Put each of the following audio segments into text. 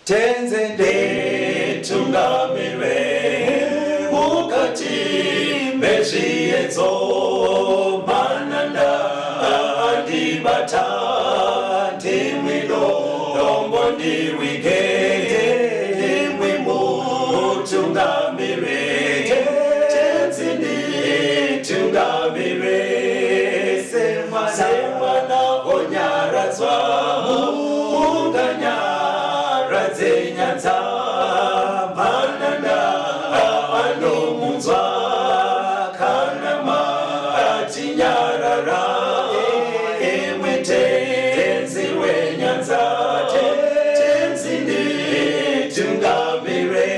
Tenzi nditungamire mukati mezviedzo, mananda andibata, ndimwi dombo ndiwige, ndimwi mutungamire. Tenzi nditungamire semwana onyaradzwa munganyaradze nyanza, mananda anomunzwa kana matinyarara, imwi Tenzi wenyanza. Tenzi nditungamire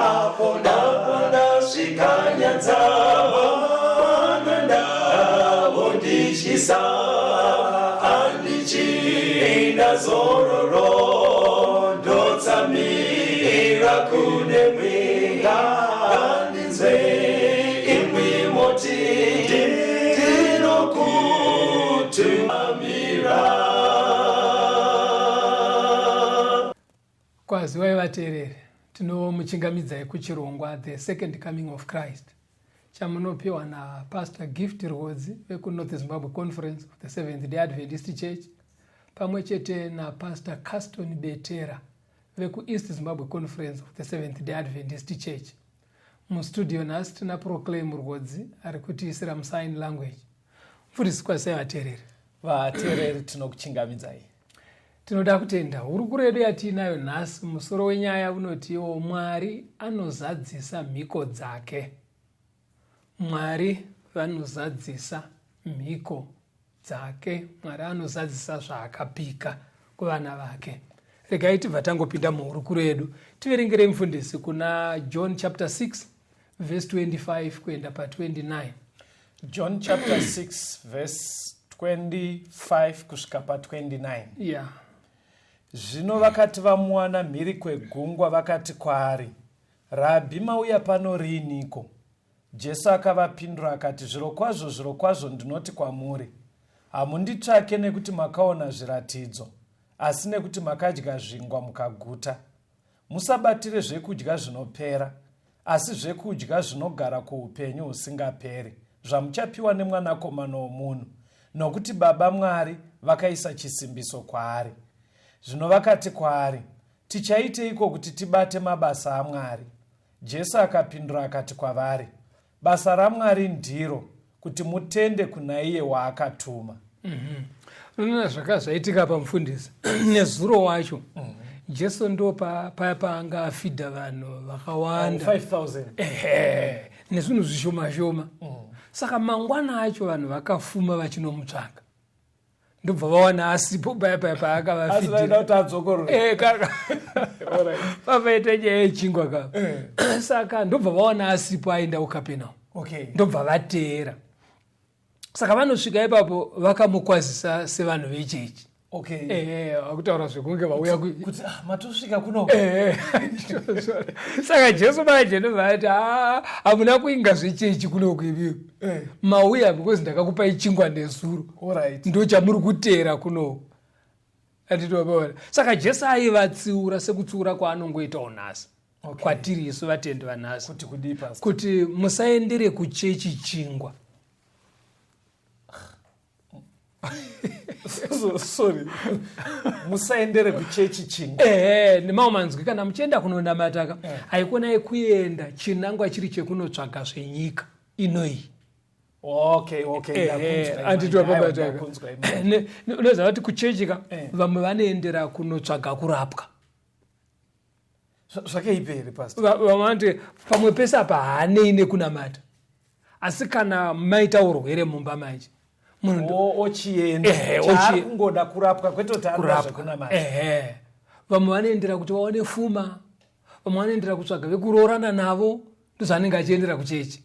apo ndasvika nyanza, mananda vondityisa, handichina zororo, ndotsamira kune mwi, ngandinzwe imwi moti ndinokutungamira. Kwaziwai vateereri, tinomuchingamidzai kuchirongwa The Second Coming of Christ chamunopiwa naPastor Gift Rwodzi vekuNorth Zimbabwe Conference of the Seventh Day Adventist Church, pamwe chete naPastor Caston Betera vekuEast Zimbabwe Conference of the Seventh Day Adventist Church. Mustudio nhasi tina Proclaim Rwodzi ari kutiisira musign language. Mufundisi, kwazisai vateereri. Vateereri, tinokuchingamidzai. Tinoda kutenda. Hurukuro yedu yatiinayo nhasi, musoro wenyaya unotiwo Mwari anozadzisa mhiko dzake. Mwari vanozadzisa mhiko dzake. Mwari anozadzisa zvaakapika kuvana vake. Regai tibva tangopinda muhurukuro yedu. Tiverengerei mufundisi kuna John chapter 6 verse 25 kuenda pa29. John chapter 6 verse 25 kusvika pa29. Zvino vakati vamuwana mhiri kwegungwa, vakati kwaari, "Rabhi, mauya pano riiniko?" Jesu akavapindura akati, "Zvirokwazvo, zvirokwazvo ndinoti kwamuri, hamunditsvake nekuti makaona zviratidzo, asi nekuti makadya zvingwa mukaguta. Musabatire zvekudya zvinopera, asi zvekudya zvinogara kuupenyu husingaperi, zvamuchapiwa neMwanakomana womunhu, nokuti Baba Mwari vakaisa chisimbiso kwaari." Zvino vakati kwaari, "Tichaiteiko kuti tibate mabasa aMwari?" Jesu akapindura akati kwavari, "Basa raMwari ndiro kuti mutende kuna iye waakatuma." Unoona zvaka zvaitika pamufundisi nezuro wacho. Jesu ndo paya paanga afidha vanhu vakawanda 5000. Ehe, nezvinhu zvishoma shoma. Saka mangwana acho vanhu vakafuma vachinomutsvaka, ndobva vawana asipo paya paya Asi vaida paakavafidhira. Kuti adzokorore. Papaita nyaya yechingwa ka. Saka ndobva vawana asipo, aenda kuKapenau. Ndobva vateera. Saka vanosvika ipapo, vakamukwazisa sevanhu vechechi. Ehe, vakutaura zvekunge vauya Kuti ah, matosvika kuno. Ehe, saka Jesu manje ndobva ati, "Ah, hamuna kuinga zvechechi kunoku ivio. Mauya because ndakakupai chingwa nezuro. Ndo chamuri kuteera kunoku." Atitovaona saka Jesu aivatsiura sekutsiura kwaanongoitawo nhasi kwatiri isu vatendi vanhasi. Kuti kudii, Pastor? Kuti musaendere kuchechi chingwa. Sorry, musaendere kuchechi chingwa? Ehe, nemamwe manzwi, kana muchienda kunonamata ka, haikonai kuenda chinangwa chiri chekunotsvaga zvenyika inoyi. Ndakunzwa. Anditopabataka. Ndakunzwa imani. Unoziva kuti kuchechi ka, vamwe vanoendera kunotsvaga kurapwa. Zvakaipa here, Pastor? Vamwe vanoti pamwe pese apa haanei nekunamata, asi kana maita urwere mumba manje, munhu Ochienda. Ehe, Chaari kungoda kurapwa, kwete kuti anoda kurapwa. zvekunamata. Ehe, vamwe vanoendera kuti vaone fuma, vamwe vanoendera kutsvaga vekuroorana navo, ndozvaanenge achiendera kuchechi.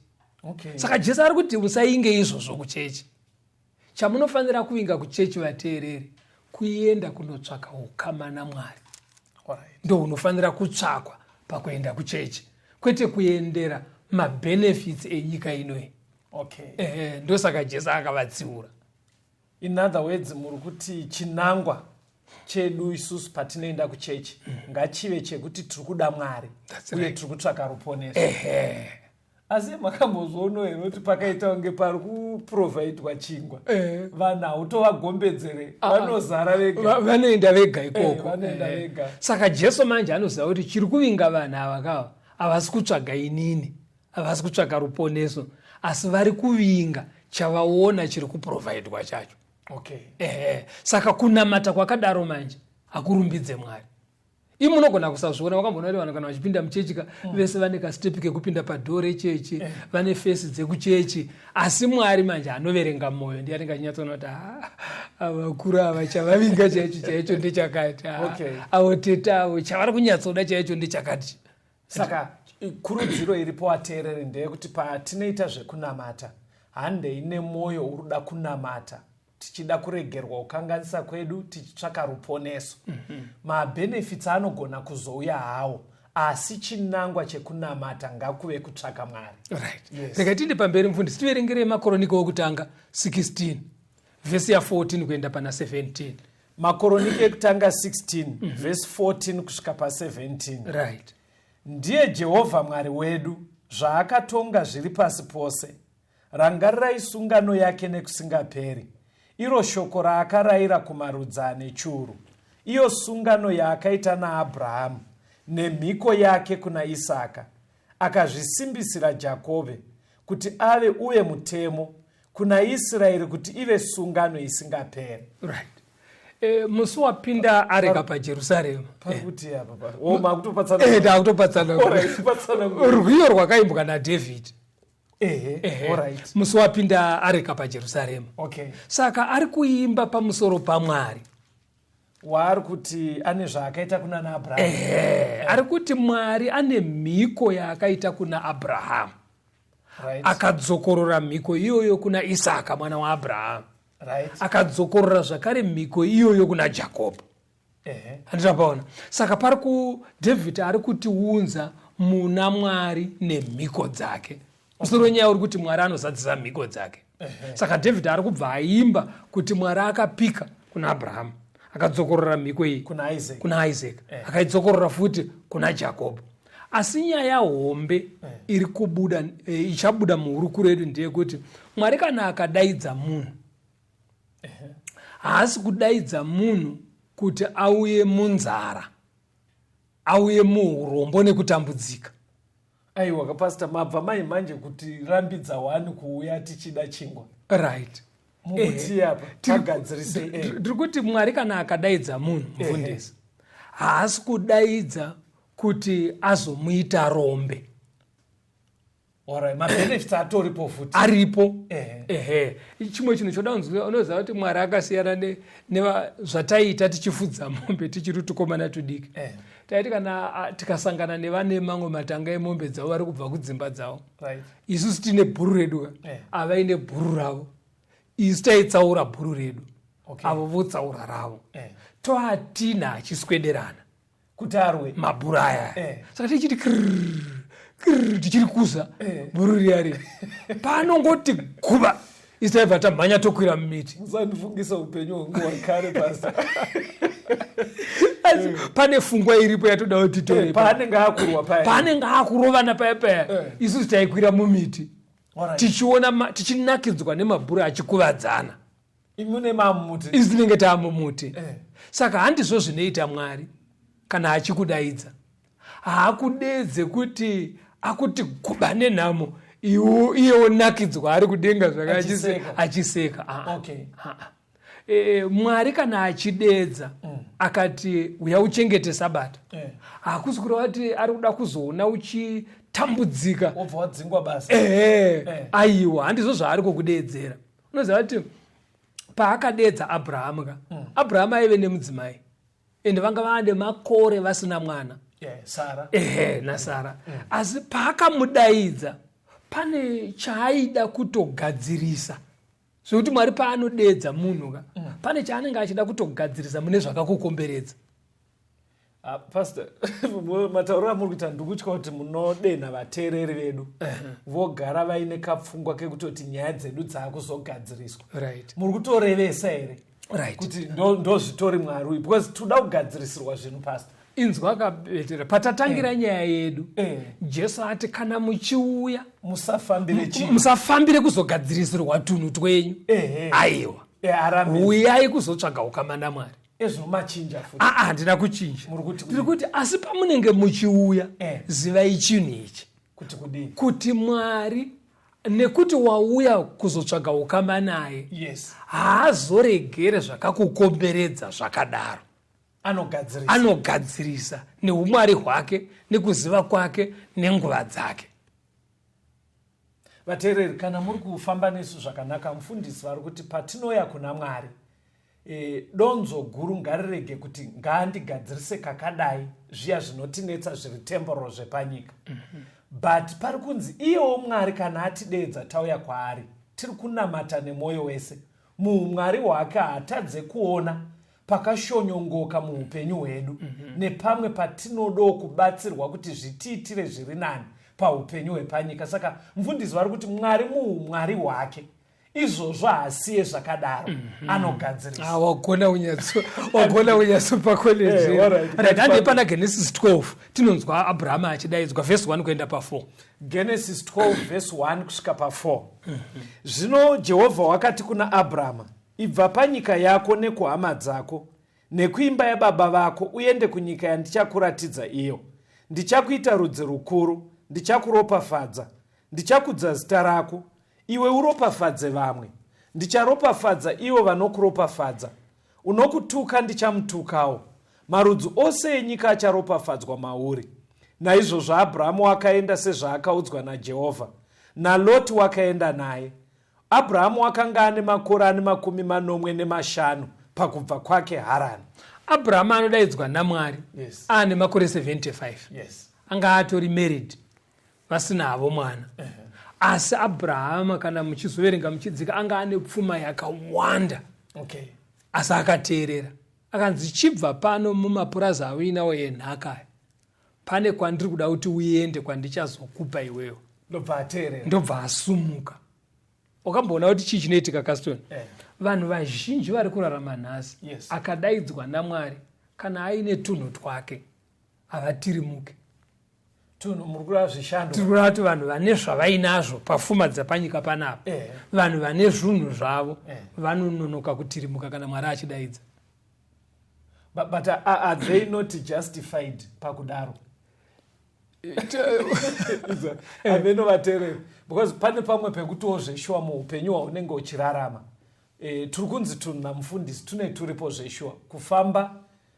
Saka Jesu ari kuti musainge izvozvo kuchechi. Chamunofanira kuvinga kuchechi, vateereri, kuenda kunotsvaka ukama naMwari. Ndo hunofanira kutsvakwa pakuenda kuchechi, kwete kuendera mabenefits enyika inoyi. Ehe, ndosaka Jesu akavatsiura. In other words, muri kuti chinangwa Chedu isusu patinoenda kuchechi ngachive chekuti tiri kuda Mwari That's uye right. tiri kutsvaka ruponeso. Ehe. Asi makambozvionawo here kuti pakaita kunge pari kuprovhaidwa chingwa, vanhu hautovagombedzere, vanozara vega? Vanoenda vega ikoko. Vanoenda vega. Saka Jesu manje anoziva kuti chiri kuvinga vanhu ava kava havasi kutsvaga inini, havasi kutsvaga ruponeso, asi vari kuvinga chavaona chiri kuprovhaidwa chacho. Ehe, saka kunamata kwakadaro manje hakurumbidze Mwari. Imi munogona kusazviona. Wakamboona kuti vanhu kana vachipinda muchechi ka, vese vane kastepi kekupinda padhoo rechechi, vane fesi dzekuchechi, asi Mwari manje anoverenga mwoyo ndiye anenge achinyatsoona kuti, "Ah, avakuru ava chavavinga chaicho chaicho ndechakati. Ah, avo tete avo chavari kunyatsoda chaicho ndechakati." Saka kurudziro iripo, vateereri, ndeyekuti patinoita zvekunamata, handei nemwoyo uri kuda kunamata, tichida kuregerwa kukanganisa kwedu, tichitsvaka ruponeso. Mabenefits anogona kuzouya hawo, asi chinangwa chekunamata ngakuve kutsvaka Mwari. Right. Yes. Rega tiinde pamberi, mufundisi, tiverengerei Makoroniko wokutanga 16 vhesi ya14 kuenda pana 17. Makoroniko ekutanga 16 vhesi 14 kusvika pa17. Ndiye Jehovha Mwari wedu, zvaakatonga zviri pasi pose. Rangarirai sungano yake nekusingaperi, iro shoko raakarayira kumarudzi ane churu, iyo sungano yaakaita naAbhurahamu nemhiko yake kuna Isaka. Akazvisimbisira Jakobhe kuti ave uye mutemo kuna Israeri, kuti ive sungano isingaperi. Right. Musi wapinda areka paJerusarema. Pari kuti apa o makutopatsana. Takutopatsana. Alright, patsanangura. Rwiyo rwakaimbwa naDhavhidhi. Musi wapinda areka paJerusarema. Saka ari kuimba pamusoro paMwari. Waari kuti ane zvaakaita kuna naAbhurahamu. Ehe, ari kuti Mwari ane mhiko yaakaita kuna Abrahamu, akadzokorora mhiko iyoyo kuna Isaka mwana waAbrahamu, akadzokorora zvakare mhiko iyoyo kuna Jakobho. Handitapaona? Saka pari ku David ari kutiunza muna Mwari nemhiko dzake. Musoro wenyaya uri kuti Mwari anozadzisa mhiko dzake. Saka David ari kubva aimba kuti Mwari akapika kuna Abrahamu, akadzokorora mhiko iyi kuna Isaac. Kuna Isaac, akaidzokorora futi kuna Jakobho. Asi nyaya hombe iri kubuda, ichabuda muhurukuro yedu ndeyekuti Mwari kana akadaidza munhu, haasi kudaidza munhu kuti auye munzara, auye muurombo nekutambudzika. Aiwa kapastor, mabva mai manje kuti rambidza wani kuuya tichida chingwa. Mukuti apa tagadzirisei? Ndiri kuti Mwari kana akadaidza munhu, mufundisi, haasi kudaidza kuti azomuita rombe. Alright, mabenefits atoripo futi. Aripo. Ehe, chimwe chinhu choda kunzwa, unoziva kuti Mwari akasiyana zvataiita tichifudza mombe tichiri tukomana tudiki. Taiti kana tikasangana nevane mamwe matanga emombe dzavo vari kubva kudzimba dzavo, isusu tine bhuru redu ka, avaine bhuru ravo, isu taitsaura bhuru redu, avo votsaura ravo, toatina achiswederana kuti arwe. Mabhuru aya. Saka tichiti krrr, krrr, tichiri kuza bhuru riya riya, paanongoti guva, isu taibva tamhanya tokwira mumiti. Musandifungisa upenyu hwangu hwakare, pastor. Asi pane fungwa iripo yatoda kuti tore. Paanenge akurwa paya. Paanenge akurovana paya paya, isusu taikwira mumiti tichiona tichinakidzwa nemabhuru achikuvadzana. Imune mamuti. Isu tinenge taamumuti. Saka handizvo zvinoita Mwari kana achikudaidza. Haakudedze kuti akuti guba nenhamo, iye onakidzwa ari kudenga zvake Achiseka. Achiseka. Ah, ah. Ah, ah. Mwari kana achidedza akati, "Uya uchengete Sabata," hakusi kureva kuti ari kuda kuzoona uchitambudzika. Wobva wadzingwa basa. Ehe. Aiwa, handizvo zvaari kukudedzera. Unoziva kuti paakadedza Abrahamu ka, Abrahamu aive nemudzimai, ende vanga vane makore vasina mwana. Yeah, Sara. Ehe, naSara. Asi paakamudaidza, pane chaaida kutogadzirisa, zvekuti Mwari paanodedza munhu ka, pane chaanenge achida kutogadzirisa mune zvakakukomberedza. Ah, pastor, matauriro amuri kuita, ndikutya kuti munodenha vateereri vedu, vogara vaine kapfungwa kekutoti nyaya dzedu dzaakuzogadziriswa. Muri kutorevesa here? Kuti ndozvitori Mwari uyu, because toda kugadzirisirwa zvinhu, pastor. Inzwa kabetera patatangira nyaya yedu. Jesu ati kana muchiuya, musafambire chii? Musafambire kuzogadzirisirwa tunhu twenyu. Aiwa, Arambe. Uyai kuzotsvaga ukama naMwari. Ezvinomachinja futi. Aa, handina kuchinja. Muri kuti Tiri kuti asi pamunenge muchiuya, zivai chinhu ichi. Kuti kudii? Kuti Mwari, nekuti wauya kuzotsvaga ukama naye, haazoregere zvakakukomberedza zvakadaro. Anogadzirisa. Anogadzirisa neumwari hwake, nekuziva kwake, nenguva dzake. Vateereri, kana muri kufamba nesu zvakanaka, mufundisi vari kuti patinoya kuna Mwari, donzo guru ngarirege kuti ngaandigadzirise kakadai, zviya zvinotinetsa zviri temporal zvepanyika, but pari kunzi iyewo Mwari kana atideedza, tauya kwaari, tiri kunamata nemwoyo wese, muumwari hwake haatadze kuona pakashonyongoka muupenyu hwedu nepamwe patinodawo kubatsirwa kuti zvitiitire zviri nani paupenyu hwepanyika. Saka mufundisi vari kuti Mwari muumwari hwake izvozvo haasiye zvakadaro, anogadzirisa. Ah, wagona kunyatsopa college. All right. Right, handei pana Genesis 12, tinonzwa Abrahama achidaidzwa, vhesi 1 kuenda pa4. Genesis 12 vhesi 1 kusvika pa4. Zvino Jehovha wakati kuna Abrahama, "Ibva panyika yako nekuhama dzako nekuimba yababa vako, uende kunyika yandichakuratidza iyo. Ndichakuita rudzi rukuru, ndichakuropafadza, ndichakudza zita rako, iwe uropafadze vamwe. Ndicharopafadza ivo vanokuropafadza, unokutuka ndichamutukawo. Marudzi ose enyika acharopafadzwa mauri." Naizvozvo Abrahamu wakaenda sezvaakaudzwa naJehovha, naLoti wakaenda naye. Abrahamu wakanga ane makore ane 75 pakubva kwake Harani. Abrahamu anodaidzwa naMwari aane makore 75. Anga atori married, vasina havo mwana. Asi Abrahama, kana muchizoverenga muchidzika, anga ane pfuma yakawanda. Asi akateerera, akanzi, "Chibva pano mumapurazi auinawo enhaka aya, pane kwandiri kuda kuti uende, kwandichazokupa iwewo." Ndobva ateerera. Ndobva asumuka. Wakamboona kuti chii chinoitika, Caston? Vanhu vazhinji vari kurarama nhasi, akadaidzwa naMwari, kana aine tunhu twake, havatirimuke. Tunhu muri kureva zvishando? Tiri kureva kuti vanhu vane zvavainazvo pafuma dzapanyika panapa, vanhu vane zvinhu zvavo, vanononoka kutirimuka kana Mwari achidaidza. But are they not justified pakudaro? Ameno vateereri, because pane pamwe pekutiwo zveshuwa muupenyu hwaunenge uchirarama, tiri kunzi tunhu namufundisi tune turipo zveshuwa, kufamba,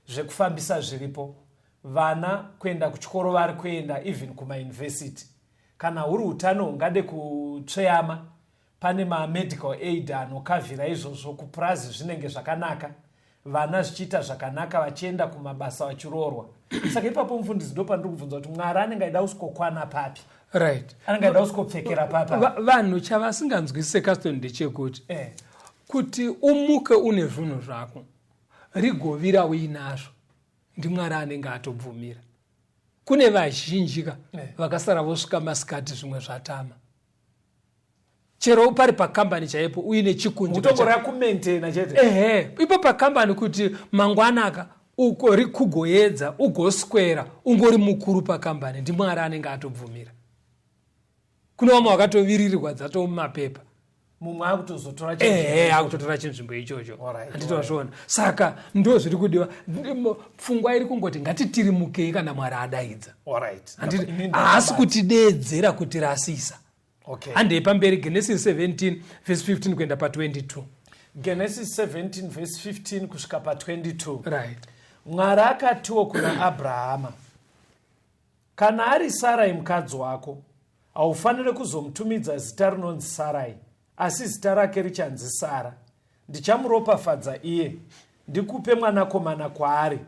zvekufambisa zviripo, vana kuenda kuchikoro vari kuenda, even kumayunivhesiti. Kana huri utano hungade kutsveyama, pane mamedical aid anokavhira izvozvo. Kupurazi zvinenge zvakanaka, vana zvichiita zvakanaka, vachienda kumabasa, vachiroorwa. Saka ipapo, mufundisi, ndo pandiri kubvunza kuti Mwari anenge aida kusvikokwana papi? Anenge aida kusvikopfekera papa? Vanhu chavasinganzwisise, Caston, ndechekuti kuti umuke une zvinhu zvako, rigovira uinazvo, ndiMwari anenge atobvumira. Kune vazhinji ka vakasara vosvika masikati zvimwe zvatama, chero pari pakambani chaipo uine chikunje. Mutongora kumaintaina chete. Ehe, ipo pakambani, kuti mangwanaka uko kugoedza ugoswera ungori mukuru pakambani, ndiMwari anenge atobvumira. Kune vamwe vakatovirirwa dzatomumapepa. Mumwe akutozotora. Ehe, akutotora chinzvimbo ichocho. Handitozviona. Saka ndo zviri kudiwa. Pfungwa iri kungoti ngatitirimukei kana Mwari adaidza. Handiti Ini haasi kutideedzera kutirasisa. Handei pamberi, Genesis 17 verse 15 kuenda pa22. Genesis 17 verse 15 kusvika pa22. Mwari akatiwo kuna Abrahama, "Kana ari Sarai mukadzi wako, haufaniri kuzomutumidza zita rinonzi Sarai, asi zita rake richanzi Sara. Ndichamuropafadza iye, ndikupe mwanakomana kwaari.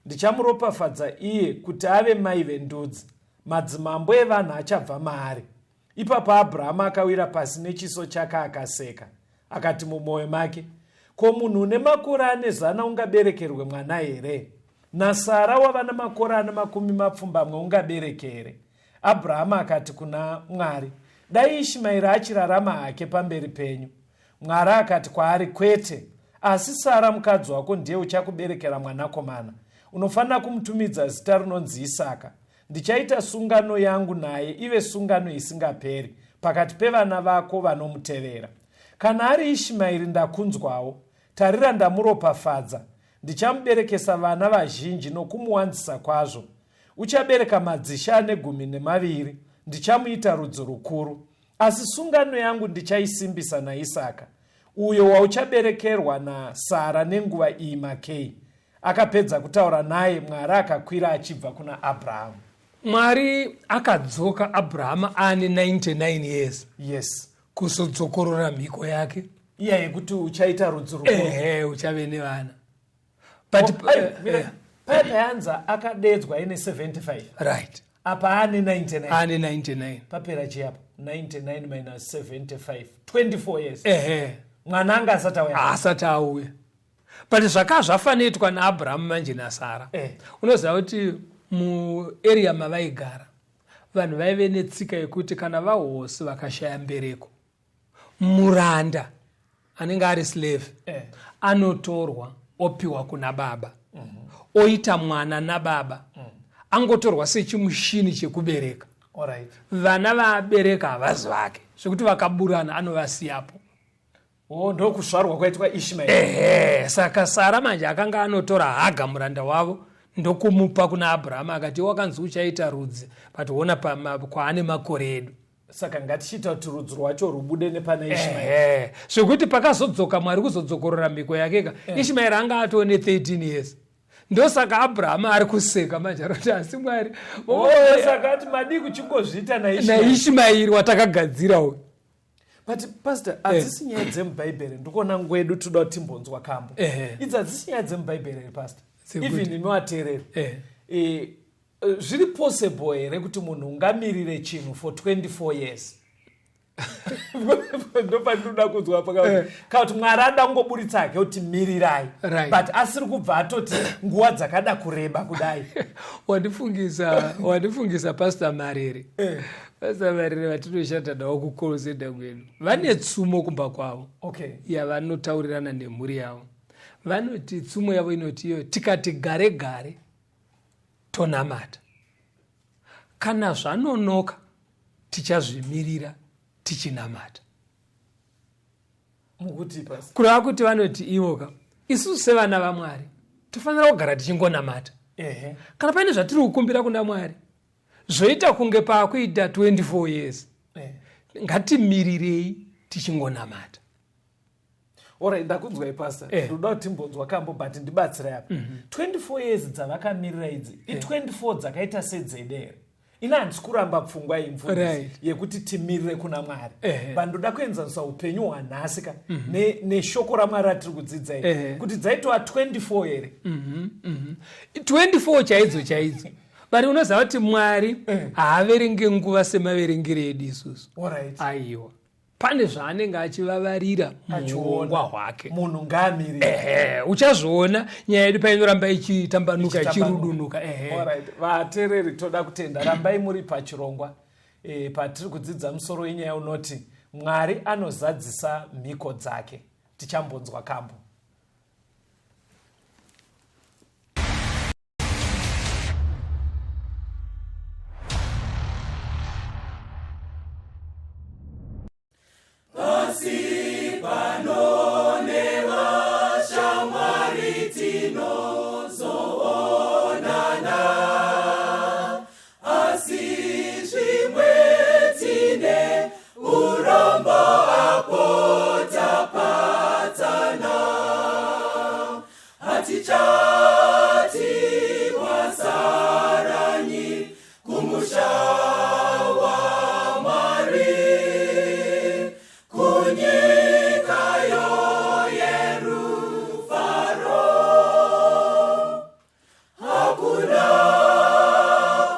Ndichamuropafadza iye kuti ave mai vendudzi, madzimambo evanhu achabva maari." Ipapo Abrahama akawira pasi nechiso chake akaseka, akati mumwoyo make, "Ko munhu une makore ane 100 ungaberekerwe mwana here? NaSara wava namakore ane 70 ungabereke here?" Abrahama akati kuna Mwari, "Dai Ishimaeri achirarama hake pamberi penyu!" Mwari akati kwaari, "Kwete." Asi Sara mukadzi wako ndiye uchakuberekera mwanakomana. Unofanira kumutumidza zita rinonzi Isaka. Ndichaita sungano yangu naye ive sungano isingaperi pakati pevana vako vanomutevera. Kana ari Ishimaeri ndakunzwawo. Tarira ndamuropafadza. Ndichamuberekesa vana vazhinji nokumuwanzisa kwazvo. Uchabereka madzishe ane 12, ndichamuita rudzi rukuru. Asi sungano yangu ndichaisimbisa naIsaka, uyo wauchaberekerwa naSara nenguva iyi makei. Akapedza kutaura naye, Mwari akakwira achibva kuna Abrahamu. Mwari akadzoka Abrahamu aane 99 years. Yes. Kuzodzokorora mhiko yake. Iya yekuti uchaita rudzi rukuru. Ehe, uchave nevana. But oh, paya payanza akadedzwa aine 75. Right. Apa ane 99. Ane 99. Papera chii apa? 99 minus 75. 24 years. Ehe. Mwana anga asati auya. Asati auya. But zvaka zvafanoitwa naAbrahamu manje naSara. Eh. Unoziva kuti muarea mavaigara vanhu vaive netsika yekuti kana vahosi vakashaya mbereko muranda anenge ari slave eh, anotorwa opiwa kuna baba oita mwana nababa angotorwa sechimushini chekubereka. Alright. Vana vaabereka havazi vake, zvekuti vakaburana anovasiyapo. Oh, ndokuzvarwa kwaitwa Ishmael. Ehe, saka Sara manje akanga anotora Haga muranda wavo ndokumupa kuna Abrahamu, akati wakanzi uchaita rudzi, but ona kwaane makore edu. Saka ngatichiita kuti rudzi rwacho rubude nepane Ishmael. Ehe, zvekuti pakazodzoka Mwari kuzodzokorora mhiko yake ka, Ishmael anga atone 13 years. Ndosaka Abrahamu ari kuseka manje, aroti asi Mwari Oh, saka ati madii kuchingozviita naIshmael. naIshmaeri watakagadzira uyu. But pastor, hadzisi nyaya dzemubhaibheri, ndikuona ngwedu toda kuti timbonzwa kambo. Idzi hadzisi nyaya dzemubhaibheri here, pastor? Dzekuti? Even imi vateereri. Zviri possible here kuti munhu ungamirire chinhu for 24 years? Ndopandinoda kunzwa kana kuti Mwari ada kungoburitsa hake kuti mirirai. Right. But asiri kubva atoti nguva dzakada kureba kudai. Wandifungisa Pastor Marere. Pastor Marere vatinoshanda navo kucall center kwedu vane tsumo kumba kwavo yavanotaurirana nemhuri yavo. Vanoti tsumo yavo inoti iyo tikati gare gare tonamata, kana zvanonoka tichazvimirira tichinamata. Mukuti pastor? Kureva kuti vanoti ivoka isusu sevana vaMwari tofanira kugara tichingonamata. Kana paine zvatiri kukumbira kuna Mwari zvoita kunge paakuita 24 years, ngatimirirei tichingonamata. Alright, ndakunzwai pastor. Ndoda kuti timbonzwa kambo, but ndibatsirai apa. 24 years dzavakamirira idzi, i24 dzakaita sedzede here? Ina handisi kuramba pfungwa iyi, mufundisi, yekuti timirire kuna Mwari. But ndoda kuenzanisa upenyu hwanhasi ka neshoko raMwari ratiri kudzidza iri, kuti dzaitova 24 here? 24 chaidzo chaidzo, but unoziva kuti Mwari haaverenge nguva semaverengere edu isusu. Aiwa, pane zvaanenge achivavarira Achiona. muurongwa hwake. Munhu ngaamirire. Ehe, uchazviona nyaya yedu painoramba ichitambanuka, Ichitambanuka. ichirudunuka. Ehe. Alright, vateereri, toda kutenda, rambai muri pachirongwa patiri kudzidza musoro wenyaya unoti Mwari anozadzisa mhiko dzake. Tichambonzwa kambo. Pasi pano nevashamwari tinozoonana, asi zvimwe tine urombo apo tapatsana. Hatichati kwasaranyi kumusha waMwari, kunyika yerufaro. Hakuna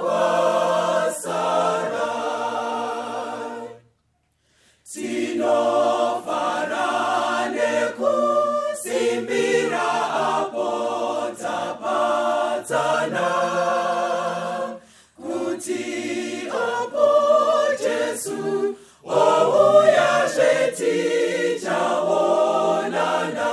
kwasara, tinofara nekusimbira apo tapatsana, kuti apo Jesu ouya zvetichaonana.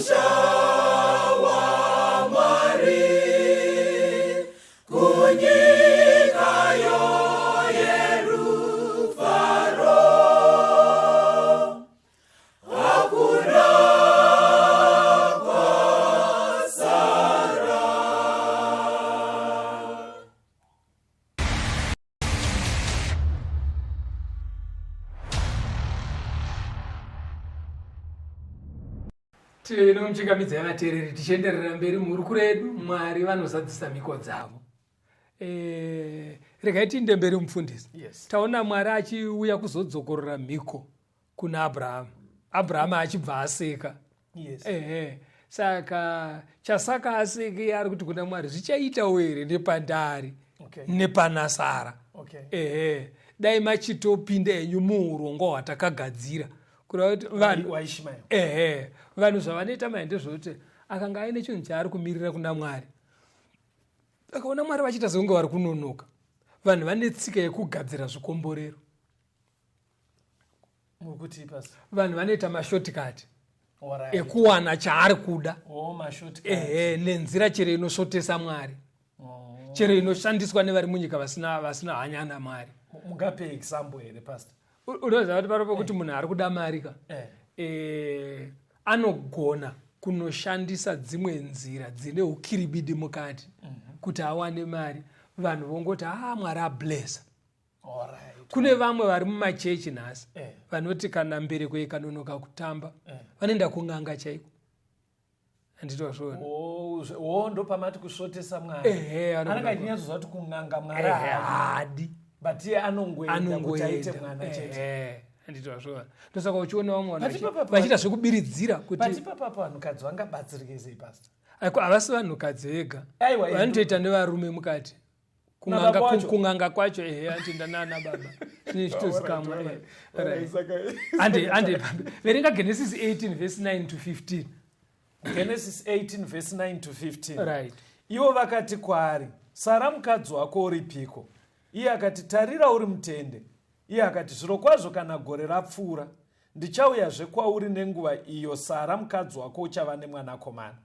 Kumusha waMwari, kunyikayo yerufaro, hakuna kwasara. Tinomuchingamidzai vateereri tichienderera mberi muhurukuro yedu. Mwari vanozadzisa mhiko dzavo. Regai tiinde mberi mufundisi. Yes. Taona Mwari achiuya kuzodzokorora mhiko kuna Abrahamu. Abrahamu achibva aseka. Yes. Ehe. Saka chasaka aseke ari kuti kuna Mwari zvichaitawo here nepandari Okay. nepana Sara. Okay. Ehe. Dai machitopinda henyu muurongwa hwatakagadzira. Kureva kuti vanhu waIshmael. Ehe, vanhu zvavanoita manje ndezvekuti akanga aine chinhu chaari kumirira kuna Mwari, akaona Mwari vachiita sekunge vari kunonoka. Vanhu vane tsika yekugadzira zvikomborero. Muri pasi. Vanhu vanoita mashortcut Alright. ekuwana chaari kuda. Oh, mashortcut. Ehe, nenzira chero inosvotesa Mwari, Oh. chero inoshandiswa nevari munyika vasina hanya naMwari. Mungape example here, pastor? Unoziva kuti pari pekuti munhu ari kuda mari ka, Eh. anogona kunoshandisa dzimwe nzira dzine ukiribidi mukati kuti awane mari. Vanhu vongoti Mwari ablessa. Alright. Kune vamwe vari mumachechi nhasi Eh. vanoti kana mbereko ikanonoka kutamba Eh. vanoenda kun'anga chaiko. Handitozviona. Oh, oh, ndopamati kusvotesa Mwari. Ehe, Anenge anoda achinyatsoziva kuti kun'anga Mwari Ehe, haadi. haadi. But iye anongoenda kuti aite Anongoenda. mwana chete. Ehe, handitozviona. Ndosaka uchiona vamwe vanhu But ipapa vachiita zvekubiridzira kuti But ipapa vanhukadzi vangabatsirike sei, pastor? Aiko, havasi vanhukadzi vega. Aiwa, Vanotoita nevarume mukati. Nababa wacho? Kun'anga kwacho, ehe, anotoenda nana baba. Zvine zvitozikamwa, Alright, eh. alright. Right. Ande, ande, verenga Genesis 18 verse 9 to 15. Genesis 18 verse 9 to 15. Right. Ivo vakati kwaari, Sara mukadzi wako uripiko? Iye akati, tarira uri mutende. Iye akati, zvirokwazvo kana gore rapfuura, ndichauyazve kwauri nenguva iyo Sara mukadzi wako uchava nemwanakomana.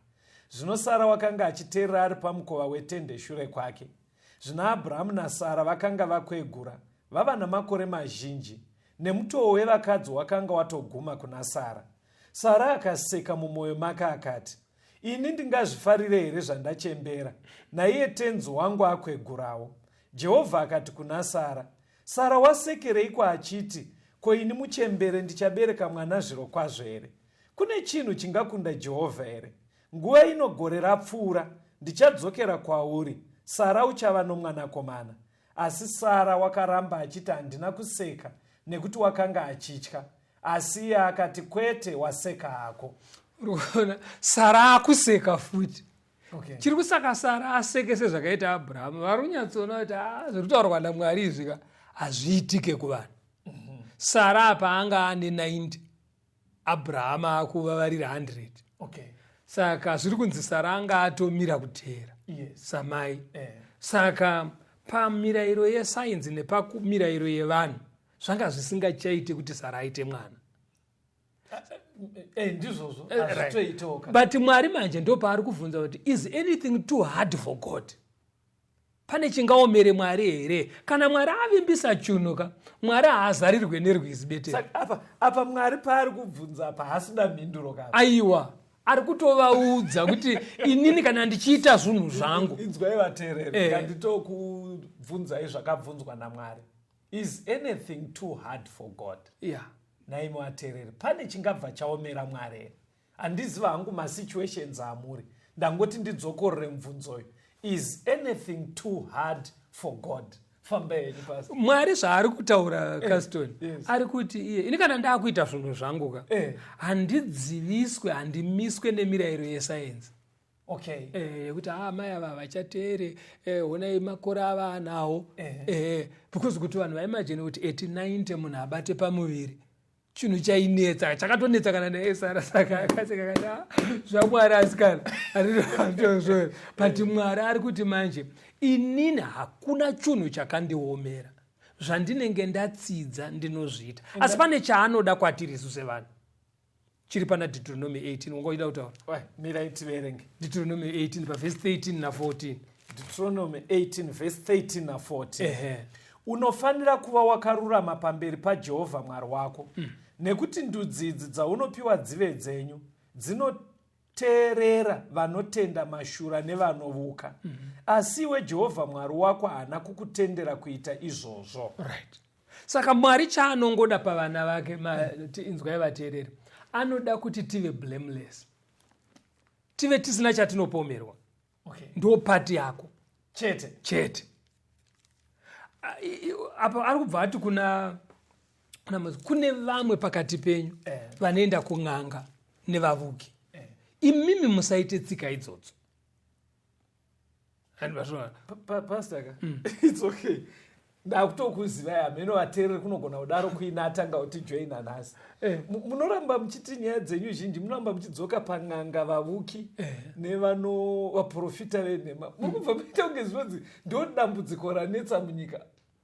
Zvino Sara wakanga achiteerera ari pamukova wetende shure kwake. Zvino Abrahamu naSara vakanga vakwegura, vava namakore mazhinji, nemutoo wevakadzi wakanga watoguma kuna Sara. Sara akaseka mumwoyo make akati, ini ndingazvifarire here zvandachembera, naiye tenzi wangu akwegurawo? Jehovha akati kuna Sara, Sara wasekereiko achiti, ko ini muchembere ndichabereka mwana zvirokwazvo here? Kune chinhu chingakunda Jehovha here? Nguva ino gore rapfuura, ndichadzokera kwauri, Sara uchava nomwanakomana. Asi Sara wakaramba achiti, handina kuseka, nekuti wakanga achitya. Asi iye akati, kwete, waseka hako. Urikuona, Sara akuseka futi. Okay. Chiri kusaka Sara aseke sezvakaita Abrahamu. Vari kunyatsoona kuti, zviri kutaurwa naMwari izvi ka, hazviitike kuvanhu. Sara apa anga ane 90, Abrahamu akuvavarira 100. Okay. Saka zviri kunzi Sara anga atomira kuteera. Yes. Samai. Eh. Saka pamirayiro yesainzi nepamirayiro yevanhu zvanga zvisingachaiti kuti Sara aite mwana. Ndizvozvo. Right. Hazvitoitawo ka. But Mwari manje ndopaari kubvunza kuti, is anything too hard for God? Pane chingaomere Mwari here? Kana Mwari avimbisa chinhu ka, Mwari haazarirwe nerwizi bete. Saka apa Mwari paari kubvunza apa haasina mhinduro ka. Aiwa, ari kutovaudza kuti inini kana ndichiita zvinhu zvangu. Inzwai vateereri, nganditokubvunzai zvakabvunzwa naMwari. Is anything too hard for God? Yeah. Naimi vateereri, pane chingabva chaomera Mwari here? Handiziva hangu masituations amuri. Ndangoti ndidzokorore mubvunzoyo. Is anything too hard for God? Famba henyu pasi. Mwari zvaari kutaura, Caston, yes. ari kuti iye, ini kana ndakuita zvinhu zvangu ka, handidziviswe, handimiswe nemirayiro yesainzi. Okay. Yekuti, mai ava havachateere, honai makore ava anawo. Because kuti vanhu vaimagine kuti 80-90 munhu abate pamuviri, chinhu chainetsa, chakatonetsa kana naye Sara. Saka akaseka akati, zvaMwari asikana. Handizvo. But Mwari ari kuti manje, inini hakuna chinhu chakandiomera. Zvandinenge ndatsidza ndinozviita. Asi pane chaanoda kwatiri isu sevanhu. Chiri pana Deuteronomy 18. Wanga uchida kutaura? Mirai tiverenge. Deuteronomy 18 pavhesi 13 na14. Deuteronomy 18 vhesi 13 na14. Ehe. Unofanira kuva wakarurama pamberi paJehovha Mwari wako, nekuti ndudzi idzi dzaunopiwa dzive dzenyu dzinoteerera vanotenda mashura nevanovuka. Asi iwe Jehovha Mwari wako haana kukutendera kuita izvozvo. Right. Saka Mwari chaanongoda pavana vake, inzwai vateereri, anoda kuti tive blameless, tive tisina chatinopomerwa. Ndo pati yako chete. Chete. Apa ari kubva ati kuna Moses, kune vamwe pakati penyu vanoenda kun'anga nevavuki. Imimi musaite tsika idzodzo. Pastor ka, it's okay, ndakutokuzivai hameno vateereri, kunogona kudaro kuina atanga kutijoina nhasi. Munoramba muchiti nyaya dzenyu zhinji munoramba muchidzoka pan'anga, vavuki nevano vaprofita venhema. Muri kubva muita kunge zvinonzi ndo dambudziko ranetsa munyika.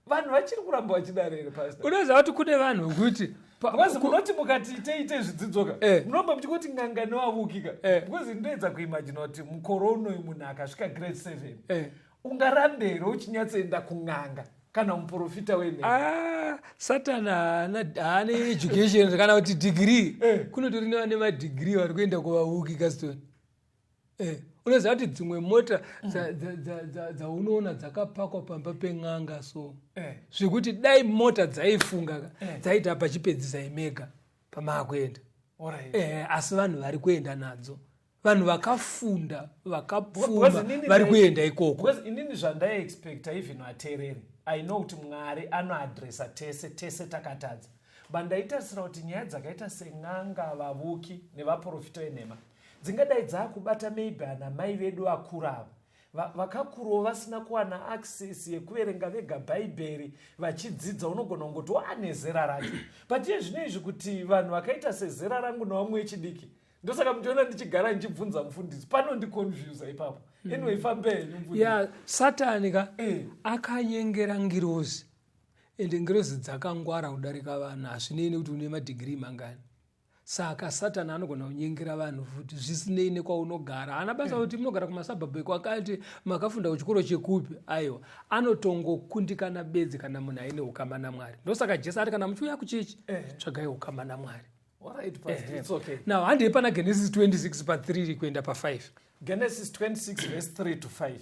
Vanhu vachiri kuramba vachidaro here, pastor? Unoziva kuti kune vanhu vekuti Because munoti mukati ite ite zvidzidzoka, munoramba muchingoti n'anga nevavuki ka. Because ndinoedza kuimagina kuti mukore unoyu munhu akasvika grade 7, ungarambe here uchinyatsoenda kun'anga kana muprofita wenhema? Ah, Satani haana education kana kuti degree. Kunotori nevane madegree vari kuenda kuvavuki, Gaston. Unoziva kuti dzimwe mota dzaunoona dzakapakwa pamba pen'anga, so zvekuti dai mota dzaifunga ka, dzaita pachipedzisai mega pamaakuenda. Asi vanhu vari kuenda nadzo, vanhu vakafunda, vakapfuma, Because inini vari kuenda ikoko. Because inini zvandaiexpecta, even vateereri, I know kuti Mwari anoadresa tese, tese takatadza, but ndaitarisira kuti nyaya dzakaita sen'anga, vavuki nevaprofita venhema dzingadai dzaakubata maybe ana mai vedu vakura ava, vakakurawo vasina kuwana access yekuverenga vega Bhaibheri vachidzidza. Unogona kungoti waane zera racho, but iye zvino izvi kuti vanhu vakaita sezera rangu nevamwe vechidiki, ndosaka muchiona ndichigara ndichibvunza mufundisi, panondiconfusa ipapo. Anyway, fambe henyu, mufundisi. Ya, Satani ka akanyengera ngirozi, ende ngirozi dzakangwara kudarika vanhu, hazvinei nekuti une madhigirii mangani. Saka Satani anogona kunyengera vanhu futi zvisinei nekwaunogara. Haana basa kuti munogara kumasabhabhu ekwakati, makafunda kuchikoro chekupi. Aiwa, anotongokundikana bedzi kana munhu aine ukama naMwari. Ndosaka Jesu ati kana muchiuya kuchechi, tsvagai ukama naMwari. Alright, Pastor, it's okay. Now handei pana Genesis 26 pa3 kuenda pa5. Genesis 26 verse 3 to 5.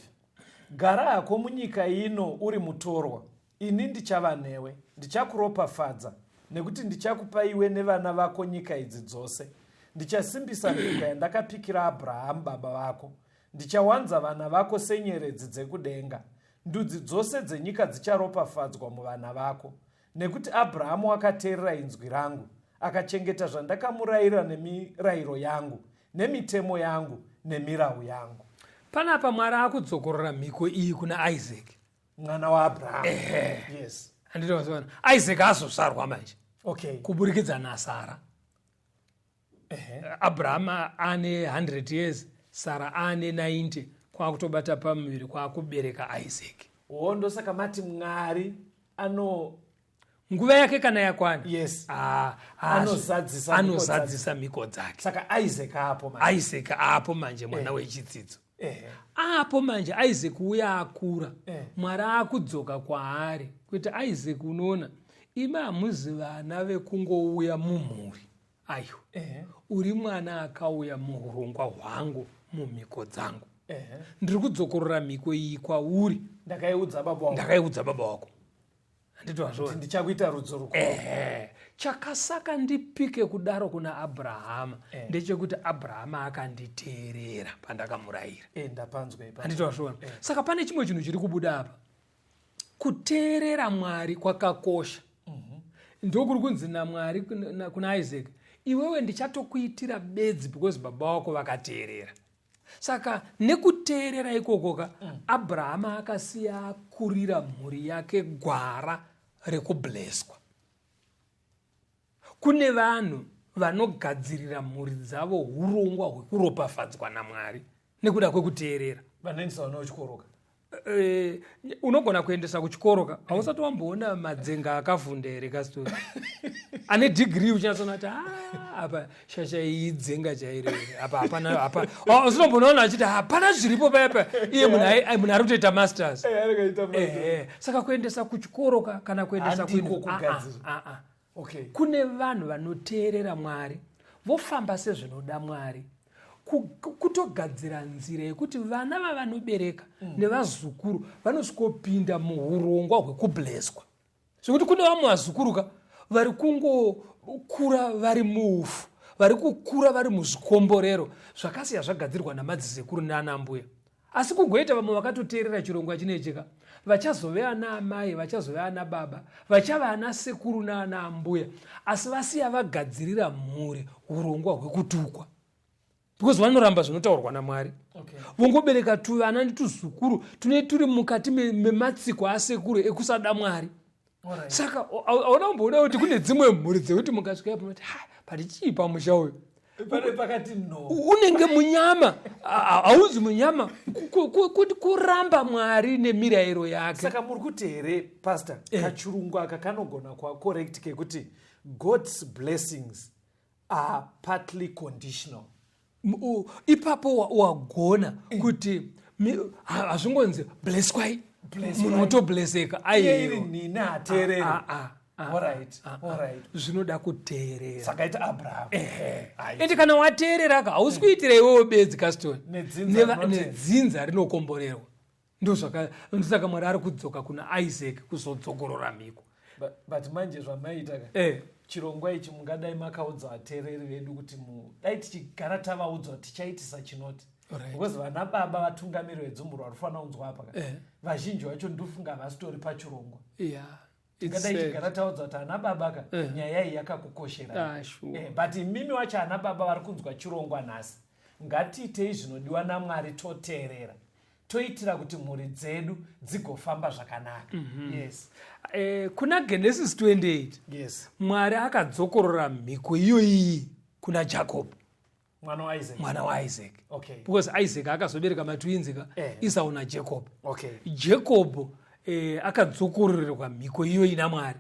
Gara hako munyika ino uri mutorwa, ini ndichava newe, ndichakuropafadza, nekuti ndichakupa iwe nevana vako nyika idzi dzose. Ndichasimbisa mhiko yandakapikira Abrahamu baba vako. Ndichawanza vana vako senyeredzi dzekudenga. Ndudzi dzose dzenyika dzicharopafadzwa muvana vako, nekuti Abrahamu akateerera inzwi rangu, akachengeta zvandakamurayira nemirayiro yangu nemitemo yangu nemirau yangu. Panapa Mwari akudzokorora mhiko iyi kuna Isaac, mwana waAbrahamu. Yes. Handitovaziona Isaac azozvarwa manje kuburikidza naSara. Abrahama ane 100 years, Sara ane 90, kwakutobata pamuviri, kwakubereka Isaac. Wo, ndosaka mati Mwari ano Nguva yake kana yakwana, Ah, anozadzisa mhiko. Anozadzisa mhiko dzake. Saka Isaac apo manje. Isaac apo manje, mwana wechitsidzo apo manje. Isaac uya akura. Mwari akudzoka kwaari kuti, "Isaac, unoona imi hamuzi vana vekungouya mumhuri. Aiwa, uri mwana akauya muurongwa hwangu, mumhiko dzangu. Ndiri kudzokorora mhiko iyi kwauri." Ndakaiudza baba wangu. "Ndakaiudza baba wako." Handiti wazviona? Ndichakuita rudzo rukuru. Ehe, chakasaka ndipike kudaro kuna Abrahama ndechekuti Abrahama akanditeerera pandakamurayira. Ndapanzwa ipapo. Handiti wazviona? Saka pane chimwe chinhu chiri kubuda apa. Kuteerera Mwari kwakakosha. Ndokuri kunzi naMwari kuna Isaac, "Iwewe ndichatokuitira bedzi because baba vako vakateerera." Saka nekuteerera ikoko ka, Abrahama akasiya akurira mhuri yake gwara rekubleswa. Kune vanhu vanogadzirira mhuri dzavo urongwa hwekuropafadzwa naMwari nekuda kwekuteerera. Vanoendesa vana kuchikoro ka. Eh, unogona kuendesa kuchikoro ka hausati wamboona madzenga akavhunda here kastori ane dhigiri uchinyatsona kuti ah, apa shasha iyi dzenga chairo here apa hapana apa usinombonoona achiti hapana zviripo paya paya iye munhu ari kutoita masters eh, saka kuendesa kuchikoro ka kana kuendesa ah, ah, okay. Kune vanhu vanoteerera Mwari vofamba sezvinoda Mwari kutogadzira nzira yekuti vana vavanobereka nevazukuru vanosvikopinda muurongwa hwekubleswa zvekuti kune vamwe vazukuru ka vari kungokura vari muufu vari kukura vari muzvikomborero zvakasiya zvagadzirwa namadzisekuru naanambuya Asi kugoita vamwe vakatoteerera chirongwa chinecheka vachazove ana amai vachazove ana baba vachava ana sekuru naana ambuya asi vasiya vagadzirira mhuri urongwa hwekutukwa because vanoramba zvinotaurwa namwari okay. Vongobereka tuvana netuzukuru tune turi mukati mematsiko asekuru ekusada mwari right. Saka hauna kumboona kuti kune dzimwe mhuri dzekuti mukasvika ipo mati ha pati chii pamusha uyu pakati no unenge munyama hauzi munyama kuramba mwari nemirayiro yake saka muri kuti here pastor eh. Kachirungu aka kanogona kuva correct kekuti god's blessings are partly conditional ipapo wagona eh. kuti hazvingonzi blesswai munhu otobleseka aiini hateereri ah, ah, ah, zvinoda kuteerera sakaita abraham ende kana wateerera ka hausi kuitira iwewo bedzi kaston nedzinza rinokomborerwa ndosaka mwari ari kudzoka kuna isaac kuzodzokorora mhiko but manje zvamaita ka eh. Chirongwa ichi mungadai makaudza vateereri vedu kuti dai tichigara tavaudza kuti tichaitisa chinoti right. Because vana baba vatungamiri vedzumburu vari kufanira kunzwa apa ka eh. Vazhinji vacho ndofunga havasitori pachirongwa yeah. Tingadai chigara taudza kuti ana baba ka eh. Nyaya iyi yakakukoshera ah, sure. Eh, but imimi wacho ana baba vari kunzwa chirongwa nhasi ngatiitei zvinodiwa namwari toteerera toitira kuti mhuri dzedu dzigofamba zvakanaka mm -hmm. Yes. Eh, kuna Genesis 28 yes. Mwari akadzokorora mhiko iyoiyi kuna Jacob mwana waisaac mwana waisaac okay. Because Isaac akazobereka matwins ka eh. Esau naJacob okay. Jacob eh, akadzokororerwa mhiko iyoyi namwari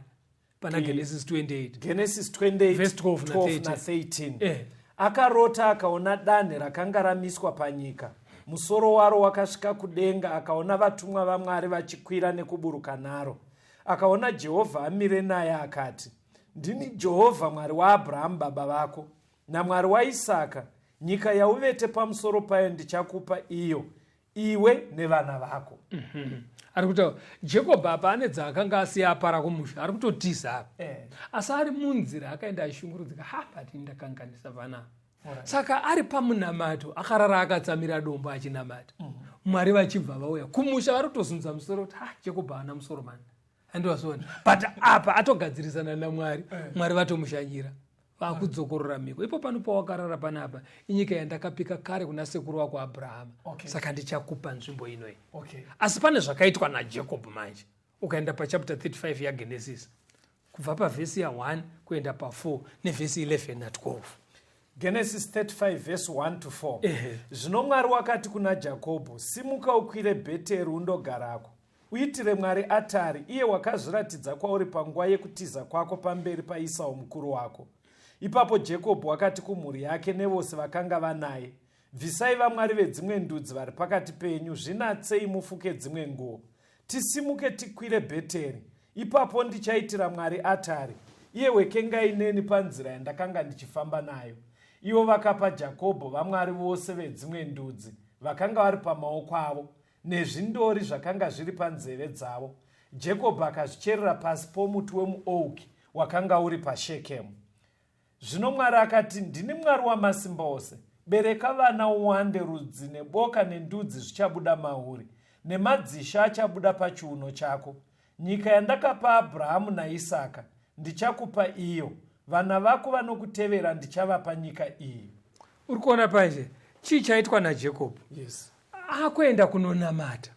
pana Genesis 28 Genesis 28 verse 12 na 13 eh. Akarota akaona danhe rakanga ramiswa panyika musoro waro wakasvika kudenga akaona vatumwa vamwari vachikwira nekuburuka naro akaona Jehovha amire naye akati ndini Jehovha Mwari waAbrahamu baba vako namwari waIsaka nyika yauvete pamusoro payo ndichakupa iyo iwe nevana vako mm -hmm. Ari kutaura Jacob apa ane dzaakanga asiya apara kumusha ari kutotiza apa eh. Asi ari munzira akaenda achishungurudzika ha but ndakanganisa vana right. Saka ari pamunamato akarara akatsamira dombo achinamata mm -hmm. Mwari vachibva vauya kumusha vari kutozunza musoro kuti ha Jacob haana musoro mani andiwazviona but apa atogadzirisana namwari eh. Mwari vatomushanyira vakudzokorora mhiko ipo pano pawakarara panapa inyika yandakapika kare kuna sekuru wako Abrahama okay. Saka ndichakupa nzvimbo inoyi okay. Asi pane zvakaitwa naJacob manje ukaenda pachapter 35 yaGenesis kubva pavhesi ya1 kuenda pa4 nevhesi 11 na12 Genesis 35 verse 1 to 4 Zvino Mwari wakati kuna Jakobho simuka ukwire Bheteri undogarako uitire Mwari atari iye wakazviratidza kwauri panguva yekutiza kwako pamberi paIsau mukuru wako ipapo Jakobho wakati kumhuri yake nevose vakanga vanaye bvisai vamwari vedzimwe ndudzi vari pakati penyu zvinatsei mufuke dzimwe nguo tisimuke tikwire Bheteri ipapo ndichaitira Mwari atari iye wekengai neni panzira yandakanga ndichifamba nayo ivo vakapa Jakobho vamwari vose vedzimwe ndudzi vakanga vari pamaoko avo nezvindori zvakanga zviri panzeve dzavo Jakobho akazvicherera pasi pomuti wemuouki wakanga uri paShekemu zvino Mwari akati ndini Mwari wamasimba ose bereka vana uwande rudzi neboka nendudzi zvichabuda mauri nemadzisha achabuda pachiuno chako nyika yandakapa Abrahamu naIsaka ndichakupa iyo vana vako vanokutevera ndichavapa nyika iyi uri kuona panje chii chaitwa naJacob yes. Akuenda kunonamata